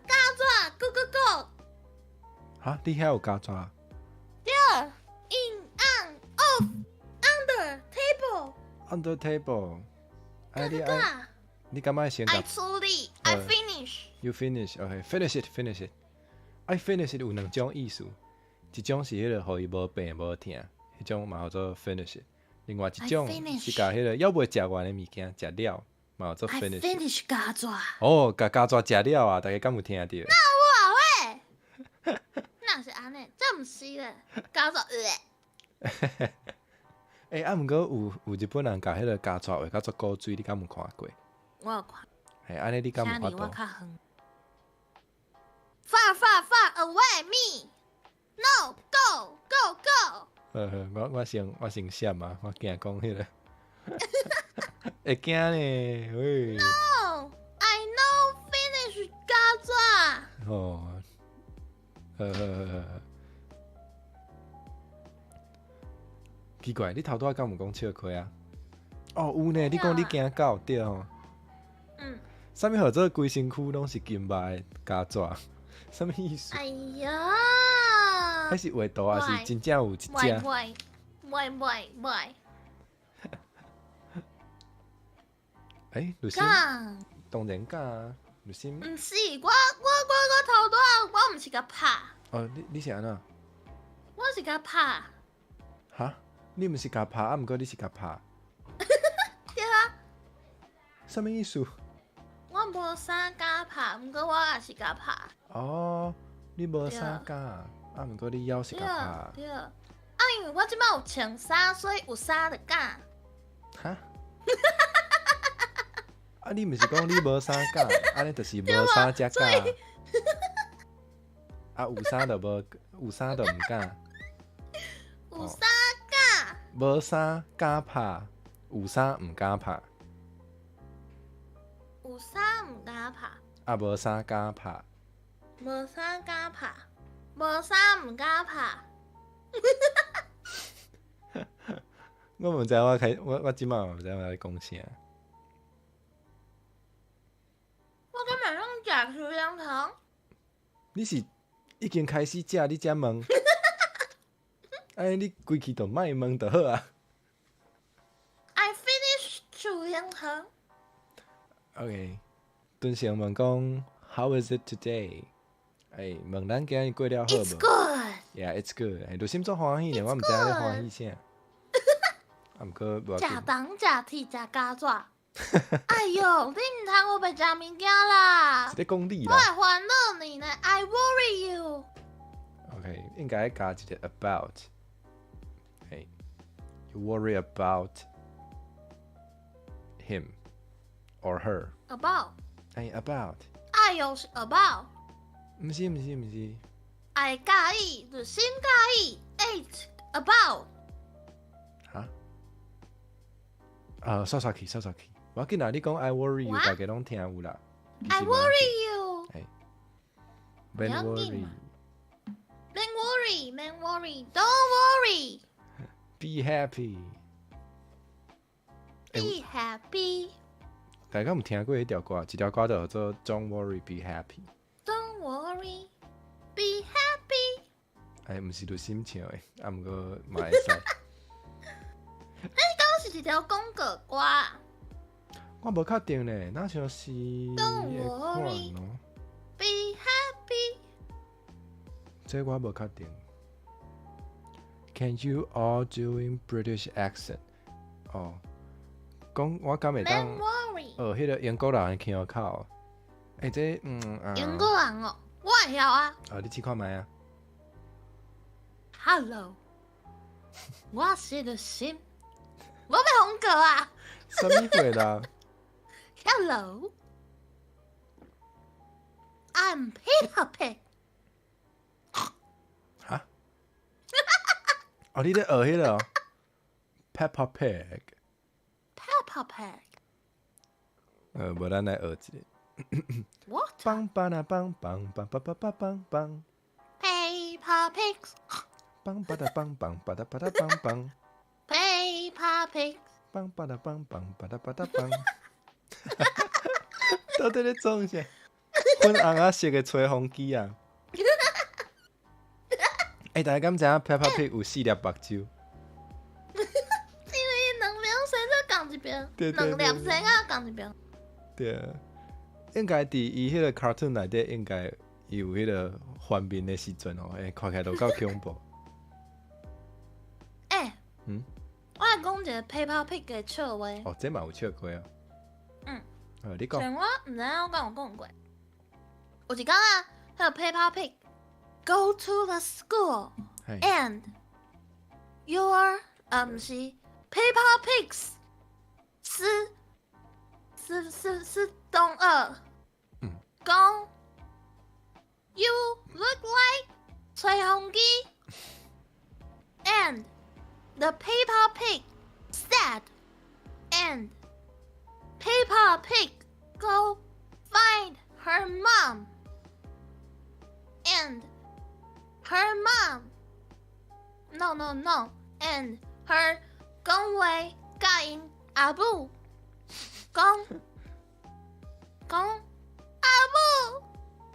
膠紙，go go go。哈？你遐有膠紙？對，in on off under table。 Under table。哎，你愛，你感覺先？ I 處理，I finish。 You finish, okay? Finish it, finish it. I finish it 有兩種意思，一種是彼個予伊無病無疼，彼種嘛號做 finish it。另外一種 I finish 是共彼個猶未食完的物件食了，嘛號做 I finish it。 finish 膠紙。哦，共膠紙食了啊！大家敢有聽著？哇喂，哪是按呢？這毋是咧，膠紙。欸，啊，毋過有日本人共彼個膠紙畫甲足古錐，你敢有看過？我有看。嘿，按呢你敢有請離我法度？較遠。Far far far away me. No go go go. 好好，我先閃啊！我驚講彼個會驚呢，喂。 No, I no finish 膠紙。哦，好好好好。奇怪，你頭拄仔敢有講笑詼啊？哦，有呢，你講你驚狗對吼？嗯。啥物號做規身軀攏是金肉的膠紙？啥物意思？哎呀！彼是畫圖，還是真正有一隻？袂袂袂袂袂。欸，律師敢？當然敢啊，律師。毋是，我頭拄仔我毋是共拍。哦，你是按怎？我是共拍。哈？你毋是共拍，啊，毋過你是共拍。對啊。啥物意思？我無衫敢拍，毋過我也是共拍。哦，你無衫敢，啊，毋過你猶是共拍。對，啊，因為我這擺有穿衫，所以有衫就敢。哈？啊，你毋是講你無衫敢，按呢就是無衫才敢。啊，有衫就無，有衫就毋敢。有衫敢。無衫敢拍，有衫毋敢拍。有衫毋敢拍。啊，無衫敢拍。無衫敢拍，無衫毋敢拍。我毋知我開我這擺毋知我咧講啥。我敢會當食樹奶糖？你是已經開始食，你才問？哎，你規氣就莫問就好啊。 I finish 樹奶糖。 OK，敦成問講，How is it today？欸，問咱今日過了好無？It's good。 Yeah, it's good。欸，律心足歡喜呢，我毋知影咧歡喜啥。啊，毋過無要緊。食糖食鐵食膠紙。哎喲，你毋通烏白食物件啦！是咧講你啦。我會煩惱你呢，I worry you。 OK，應該加一個 about。嘿，You worry about him or her。 About。欸，about。哎喲，是 about。毋是毋是毋是。愛佮意，律心佮意，ate about。哈？啊，煞煞去，煞煞去。無要緊啦，你講 I worry you，大家攏聽有啦。 I worry you。欸，免 worry。免 worry，免 worry，Don't worry。 Be happy。 Be happy。大家有聽過彼條歌？一條歌就叫做 Don't worry, be happy。 Don't worry, be happy。欸，毋是律心唱的，啊，毋過嘛會使。彼敢是一條廣告歌。我無確定呢，若像是 Don't worry, be happy。這我無確定。Can you all doing British accent？哦，講我敢會當學彼個英國人的腔口？欸，這啊。英國人哦，我會曉啊。啊，你試看覓啊？Hello，我是律心，我欲予告啊。啥物貨啦？Hello，I'm Peppa Pig。哈？哦，你咧學彼個 Peppa Pig。 Peppa Pig。無咱來學一个。 What？梆梆啊梆梆梆梆梆梆梆梆。 Peppa Pig。梆梆噠梆梆梆噠梆噠梆梆。 Peppa Pig。梆梆噠梆梆梆噠梆噠梆。到底咧創啥？粉紅仔色的吹風機啊！欸，大家敢知影 Peppa Pig 有四粒目睭？因為兩邊生做仝一邊，兩粒生啊仝一邊。對，應該佇伊彼個 cartoon 內底應該伊有彼个翻面的時陣吼，欸，看起來都夠恐怖。欸，我來講一個 Peppa Pig 的笑話。哦，這嘛有笑過哦。嗯。你講。像我毋知影我敢有講過。有一工啊，彼个 Peppa Pig go to the school and your 啊，毋是 Peppa Pigs 是是是是同學講 You look like 吹風機，and the Peppa Pig said and Peppa Pig go find her mom and her mom no and her 講話佮𪜶阿母講講阿母，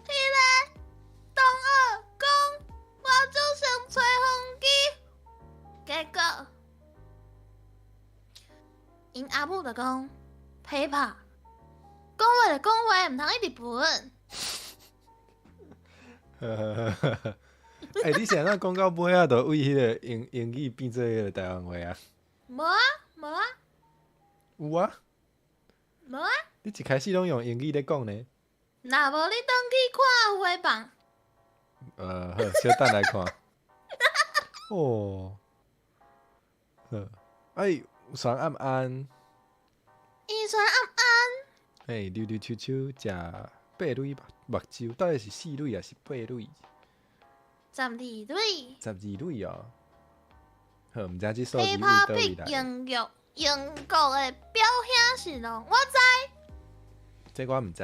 彼个同學講我就像吹風機，結果𪜶阿母就講 Peppa 講話就講話，毋通一直笨。欸，你是按怎講到尾仔，就為彼个英語變做彼个台灣話啊？無啊，無啊。有啊。無啊。你一開始攏用英語咧講呢？若無你轉去看回放。好，小等來看。哦。好，哎，山暗暗。伊山暗暗。嘿，溜溜秋秋食八蕊目睭，到底是四蕊抑是八蕊？ 12蕊。 12蕊哦。好，毋知這數字 Peppa 佗位 Pig 來。英國的表兄是儂，我知。這我毋知。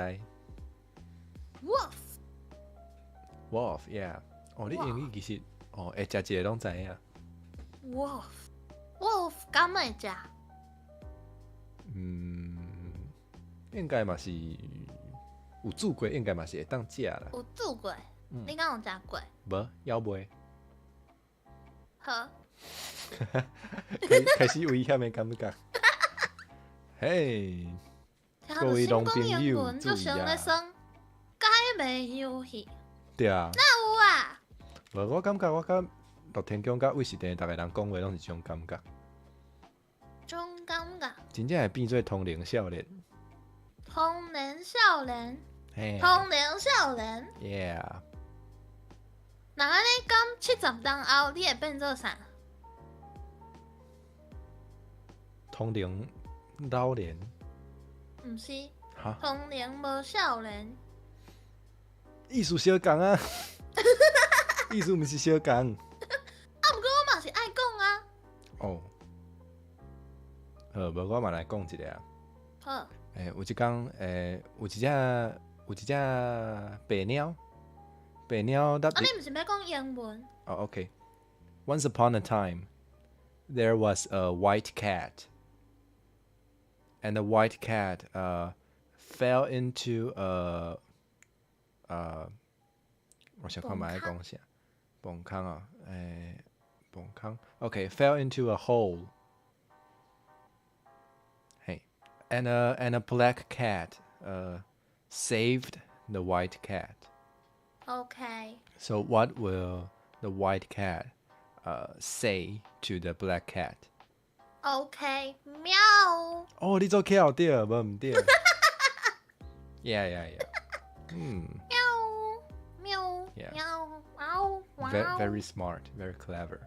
Wolf。 Wolf，yeah。哦，你英語其實哦，會食一个攏知影。 Wolf，Wolf 敢會食？嗯，應該嘛是有煮過，應該嘛是會當食啦。有煮過？你敢有食過？無，猶未。好。開始危險的感覺。嘿，各位農朋友注意啊！解謎遊戲。對啊。哪有啊？無，我感覺我佮樂天宮佮偉士店逐个人講話攏是這種感覺。這種感覺。真正會變做通靈少年。通靈少年。通靈少年。 Yeah。若按呢講，70冬後你會變做啥？通靈老年。毋是。通靈無少年。意思相仝啊！意思毋是相仝。啊，毋過我嘛是愛講啊。哦。好，無我嘛來講一个啊。好。欸，有一工，欸，有一隻白貓，白貓。啊，你毋是欲講英文？哦，OK。Once upon a time, there was a white cat, and the white cat fell into a 我想看覓講啥，崩空啊，欸，崩空。OK，fell into a hole. Hey, and a black cat saved the white cat. Okay. So what will the white cat say to the black cat? Okay, 喵。哦，你做巧對，無毋對。Yeah. 喵喵喵喵。 Very very smart, very clever.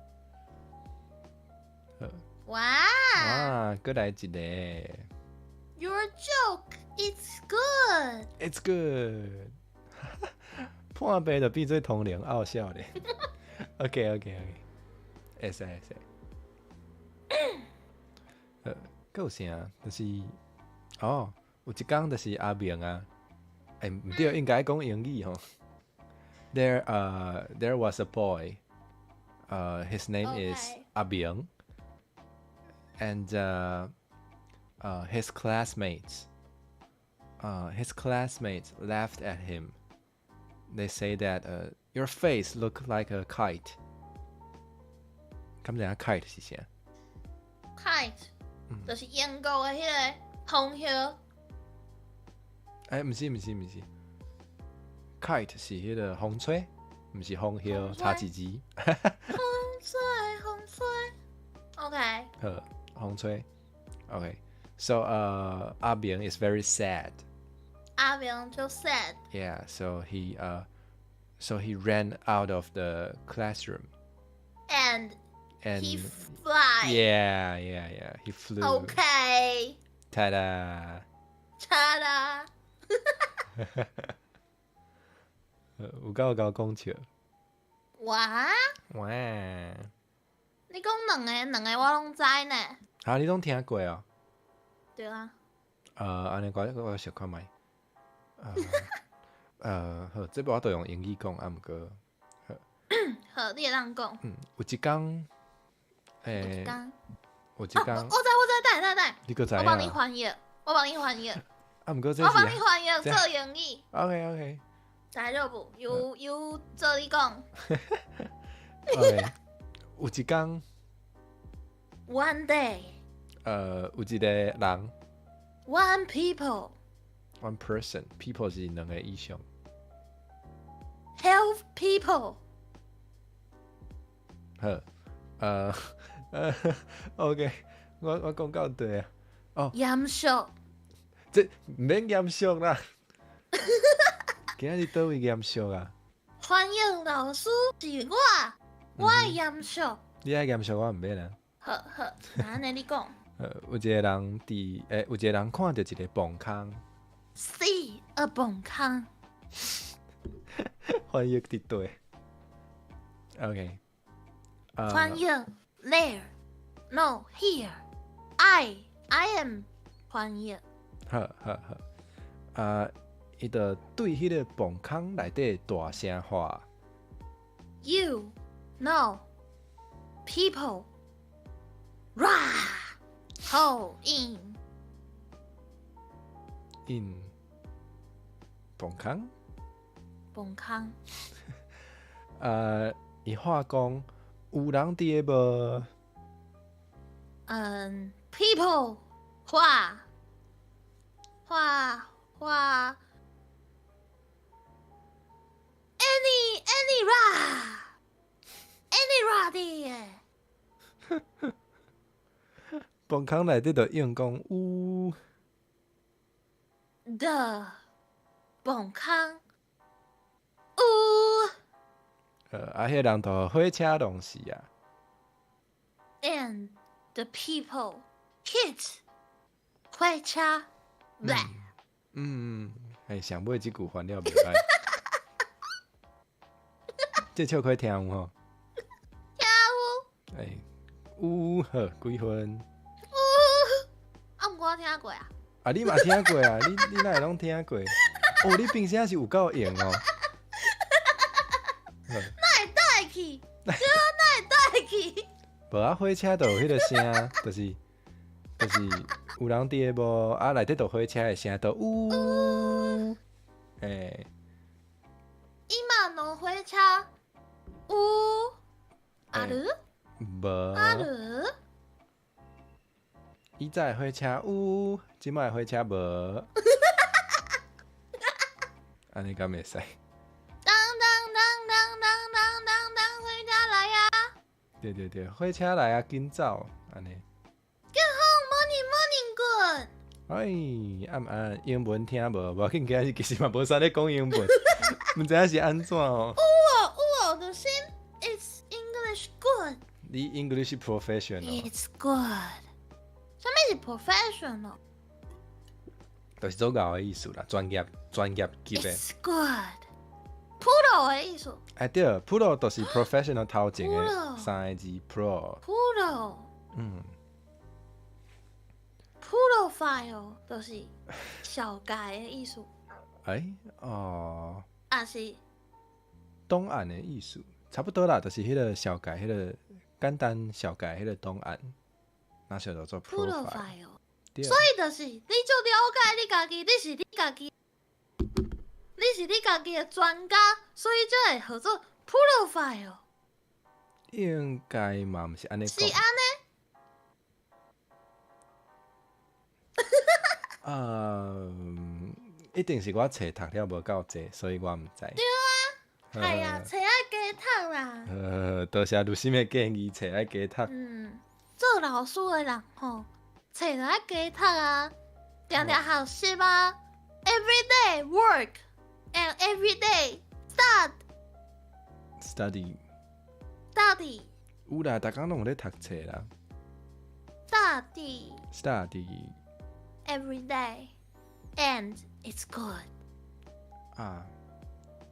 哇！哇，閣來一个。 Your joke is good. It's good. 破病就變做通靈傲少咧。OK。會使會使。閣有啥？就是哦，有一工就是阿明啊，欸，毋對，應該講英語吼。There was a boy. His name is 阿明，and his classmates laughed at him. They say that your face look like a kite. 敢知影 kite 是啥？ Kite 就是英國的彼個風葉。欸，毋是毋是毋是， ，kite 是彼个風吹，毋是風葉，風吹。差一字。風吹風吹，OK。好，風吹。OK，so 阿明 is very sad. 阿明就 sad。 Yeah, so he ran out of the classroom and and he fly. Yeah, he flew. OK。 Ta-da. Ta-da。有夠𠢕講笑。哇！哇！你講兩个，兩个我攏知呢。哈，你攏聽過哦？對啊。按呢我想看覓。好，這部我都用英語講，啊毋過，好，你會當講。嗯，有一工，有一工，有一工，我知我知，等等等，你閣知我幫你翻譯，我幫你翻譯。啊，毋過這我幫你翻譯做英語。 OK。大丈夫，有有做你講。 OK，有一工，One day。有一個人，One people。 One person，people 是兩個以上。 Half people。好，OK，我講到佗啊。哦。嚴肅。這毋免嚴肅啦。今仔日佗位嚴肅啊？歡迎老師是我，我愛嚴肅。你愛嚴肅，我毋免啊。好好，那按呢你講。有一個人佇，有一個人看著一个磅空。 See a 磅空。翻譯佇佗？OK。翻譯 there, no here. I am 翻譯。好好好。啊，伊就對彼个磅空內底大聲喊。 You know people ra ho in in 磅空。磅空。伊喊講有人佇个無？嗯，people 喊喊喊 any ra any ready。磅空內底就應講有。 The 磅空有。啊，彼个人就火車弄死啊。 And the people hit 火車。嗯，欸，上尾這句翻了袂䆀。這笑話聽有吼？聽有。欸，有好幾分？有，啊，毋過我聽過啊。啊，你嘛聽過啊？你哪會攏聽過？哦，你平時是有夠閒哦。哪會帶去？對啊，哪會帶去？無啊，火車就有彼个聲，就是有人佇个無？啊，內底就火車的聲，就有。欸。今の火車有ある？無。ある？以前的火車有，這擺的火車無。按呢敢會使？當當當當當當當當，火車來啊！對對對，火車來啊，緊走，按呢。 Get home, morning, morning, good。哎，暗暗英文聽無？無要緊，今仔日其實嘛無啥咧講英文，毋知影是按怎哦。有哦有哦，the same. It's English good. 你 English professional。 It's good。啥物是 professional？就是做𠢕的意思啦，專業專業級的。 It's good。Pro 的意思。哎對，Pro 就是 professional 頭前的三个字 Pro。 Pro。嗯。 Profile 就是小改的意思。哎哦。啊是。檔案的意思，差不多啦，就是彼个小改，彼个簡單小改，彼个檔案，那叫做 profile。所以就是你足了解你家己，你是你家己，你是你家己的專家，所以才會號做 profile。應該嘛毋是按呢講。是按呢？一定是我冊讀了無夠濟，所以我毋知。對啊，係啊，冊愛加讀啦。多謝律師的建議，冊愛加讀。嗯，做老師的人吼，冊就愛加讀啊，定定學習啊，every day work and every day start study study 有啦，逐工攏有咧讀冊啦。 Study study every day and it's good。啊，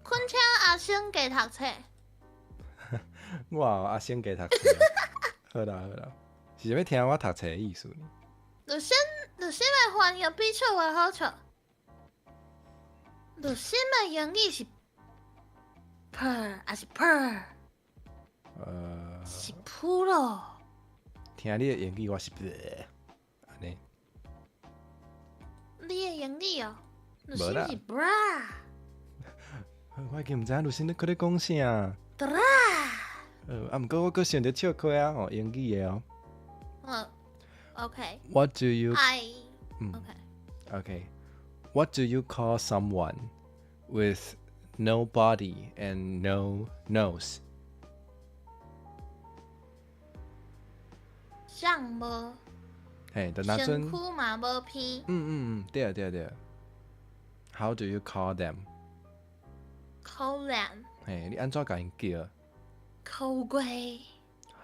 恳請阿星加讀冊。我阿星加讀冊。好啦好啦，是欲聽我讀冊的意思呢？律師律師的翻譯比笑話好笑。律師的英語是 per 還是 per？是 pro 咯。聽你的英語，我是按呢。你的英語哦，律師是 bra。我已經毋知影律師你閣咧講啥。 bra。啊，毋過我閣想著笑話啊，吼，英語的哦。嗯，OK。 What do you？ I。嗯 OK。 OK。 What do you call someone with no body and no nose？相無。嘿，就若身陣。軀嘛無鼻。嗯嗯嗯，對啊對啊對啊。How do you call them？ Call them。嘿，你按怎共𪜶叫？口龜。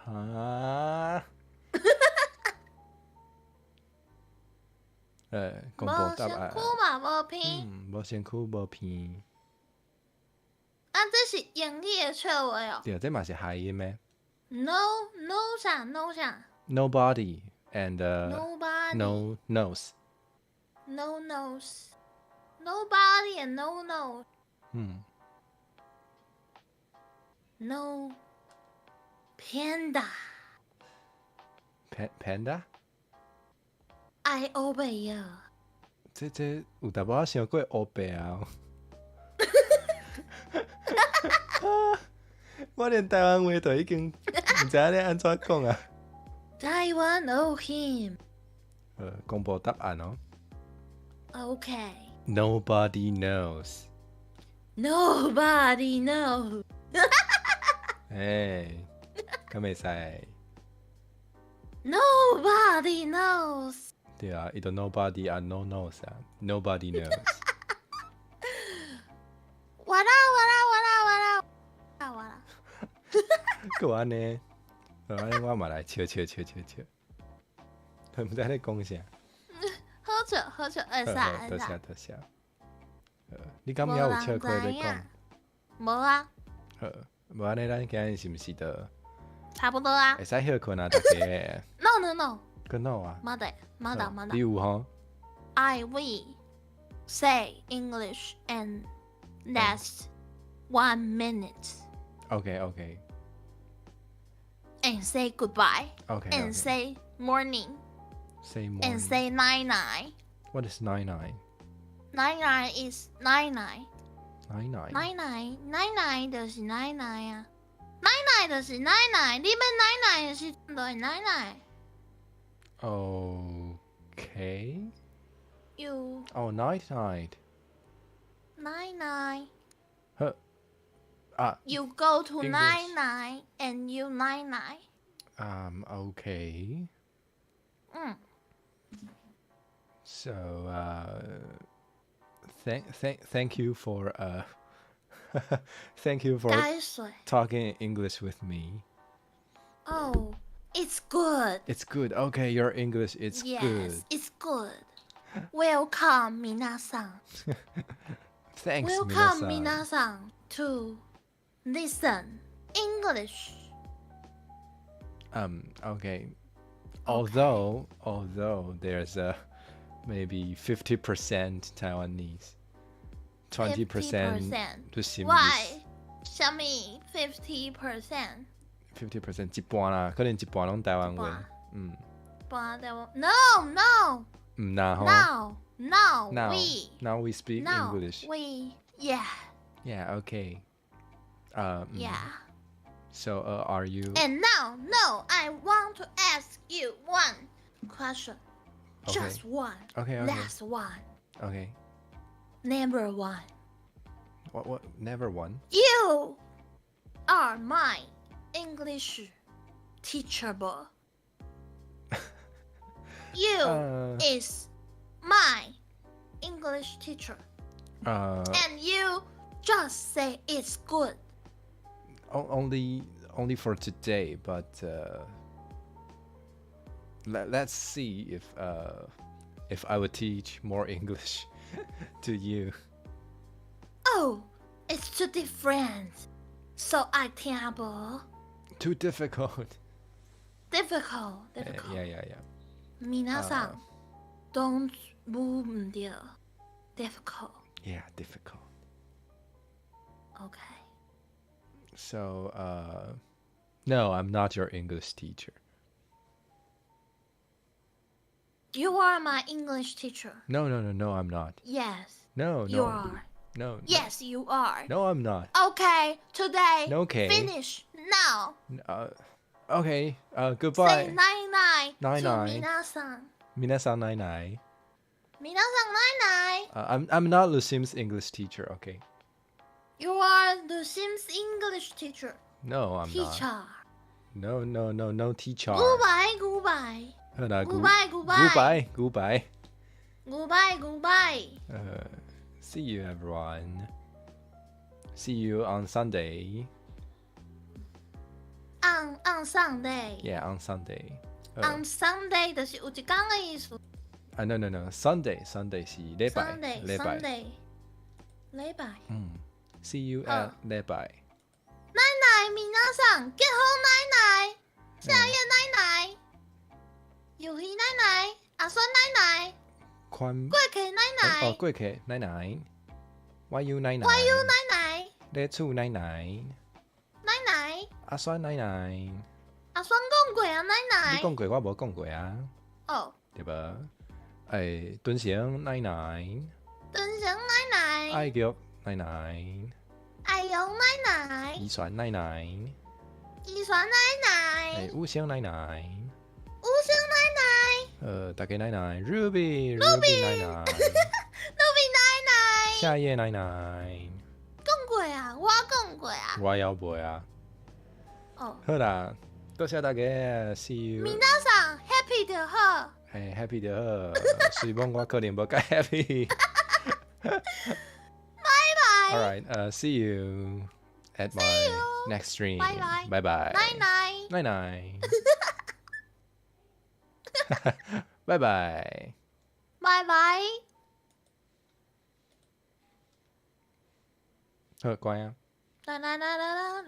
哈？公布無答案。身軀嘛無鼻。嗯，無身軀無鼻。啊，這是英語的笑話哦。對，這嘛是諧音的。 No no 啥 no 啥。 Nobody and Nobody no nose。 No nose. Nobody and no nose. 嗯。 No panda. Panda？愛烏白啊！這有淡薄仔傷過烏白啊！我連台灣話都已經毋知影咧按怎講啊！台灣 know him。公布答案哦。 OK。 Nobody knows。 Nobody knows。欸，敢會使？Nobody knows。對啊，伊就 nobody 啊，no knows 啊，nobody knows。哇啦哇啦哇啦哇啦啊哇啦！閣按呢？按呢我嘛來笑笑笑笑笑，毋知咧講啥。好笑好笑，會使會多使。謝多謝。你敢猶有笑話欲講？無啊。好，無按呢，咱今日是毋是就差不多啊？會使歇睏啊，大家。 No no no。閣 no 啊？沒得沒得沒得。你有吼？I we say English and last 1 minute. OK OK. And say goodbye. OK. And say morning. Say morning. And say nine nine. What is nine nine? Nine nine is nine nine. Nine nine. Nine nine nine nine 就是 nine nine 啊。Nine nine 就是 nine nine，你欲 nine nine 的時陣就會 nine nine。 OK. You. Oh, night night. Nine nine. 好。啊。 You go to nine nine and you nine nine. Okay. 嗯。 So, thank you for thank you for talking English with me. Oh, it's good. It's good. Okay, your English is Yes, good. it's good. Welcome, 皆さん。 Thanks, Welcome, 皆皆さん to listen English. Okay. Although there's a maybe 50% Taiwanese, 20% 就是 Why? 啥物 50%？ 50% 一半啦，可能一半攏台灣話。嗯。半台灣？No no。毋啦吼。 No no Now we now we speak no English. We yeah. Yeah, okay. Yeah. So, are you? And now, no, I want to ask you one question. Okay. Just one. Okay. Last one. Okay. Never one. What what never one? You are my English teacher 無？You is my English teacher. And you just say it's good. Only for today, but let's see if I would teach more English to you. Oh, it's too different. So I 聽無。 Too difficult. Difficult, difficult. 皆さん don't 無毋著。Difficult. Yeah, difficult. Okay. So, no, I'm not your English teacher. You are my English teacher. No, I'm not. Yes, No, you no, are. No. Yes, you are. No, I'm not. Okay, today. No, okay. Finish now. Okay. Say Goodbye. 奶奶奶 to 奶皆さん。皆さん奶奶。皆さん奶奶。 I'm not Lucim's English teacher. Okay. You are the Sims English teacher. No, I'm not. Teacher. No, teacher. Goodbye, goodbye. 好啦。 Goodbye, goodbye. Goodbye, goodbye. Goodbye, goodbye. See you, everyone. See you on Sunday. On Sunday. Yeah, on Sunday. On Sunday 就是有一工的意思。啊，no, Sunday, Sunday 是禮拜。 Sunday, 禮拜。 Sunday. 禮拜。嗯，See you 好 at 禮拜。奶奶，皆さん，結婚奶奶，夏夜奶奶，遊戲奶奶，阿孫奶奶，寬過客奶奶。哦，過客奶奶，YU 奶奶。 YU 奶奶。咧厝奶奶。奶奶。阿孫奶奶。阿孫講過啊，奶奶。你講過，我無講過啊。哦。對吧？哎，敦成奶奶。敦成奶奶。愛玉奶奶。愛玉奶奶。遺傳奶奶。遺傳奶奶。哎，五星奶奶。五星奶奶。大家奶奶，Ruby，Ruby 奶奶。 Ruby 奶奶。夏夜奶奶。講過啊，我講過啊。我猶未啊。哦。好啦，多謝大家，See you。皆さん happy 就好。嘿，happy 就好。雖罔我可能無介 happy。拜拜。 All right, see you at my next stream. 拜拜。拜拜。奶奶。奶奶。拜拜。拜拜。好，關啊。啦啦啦啦啦。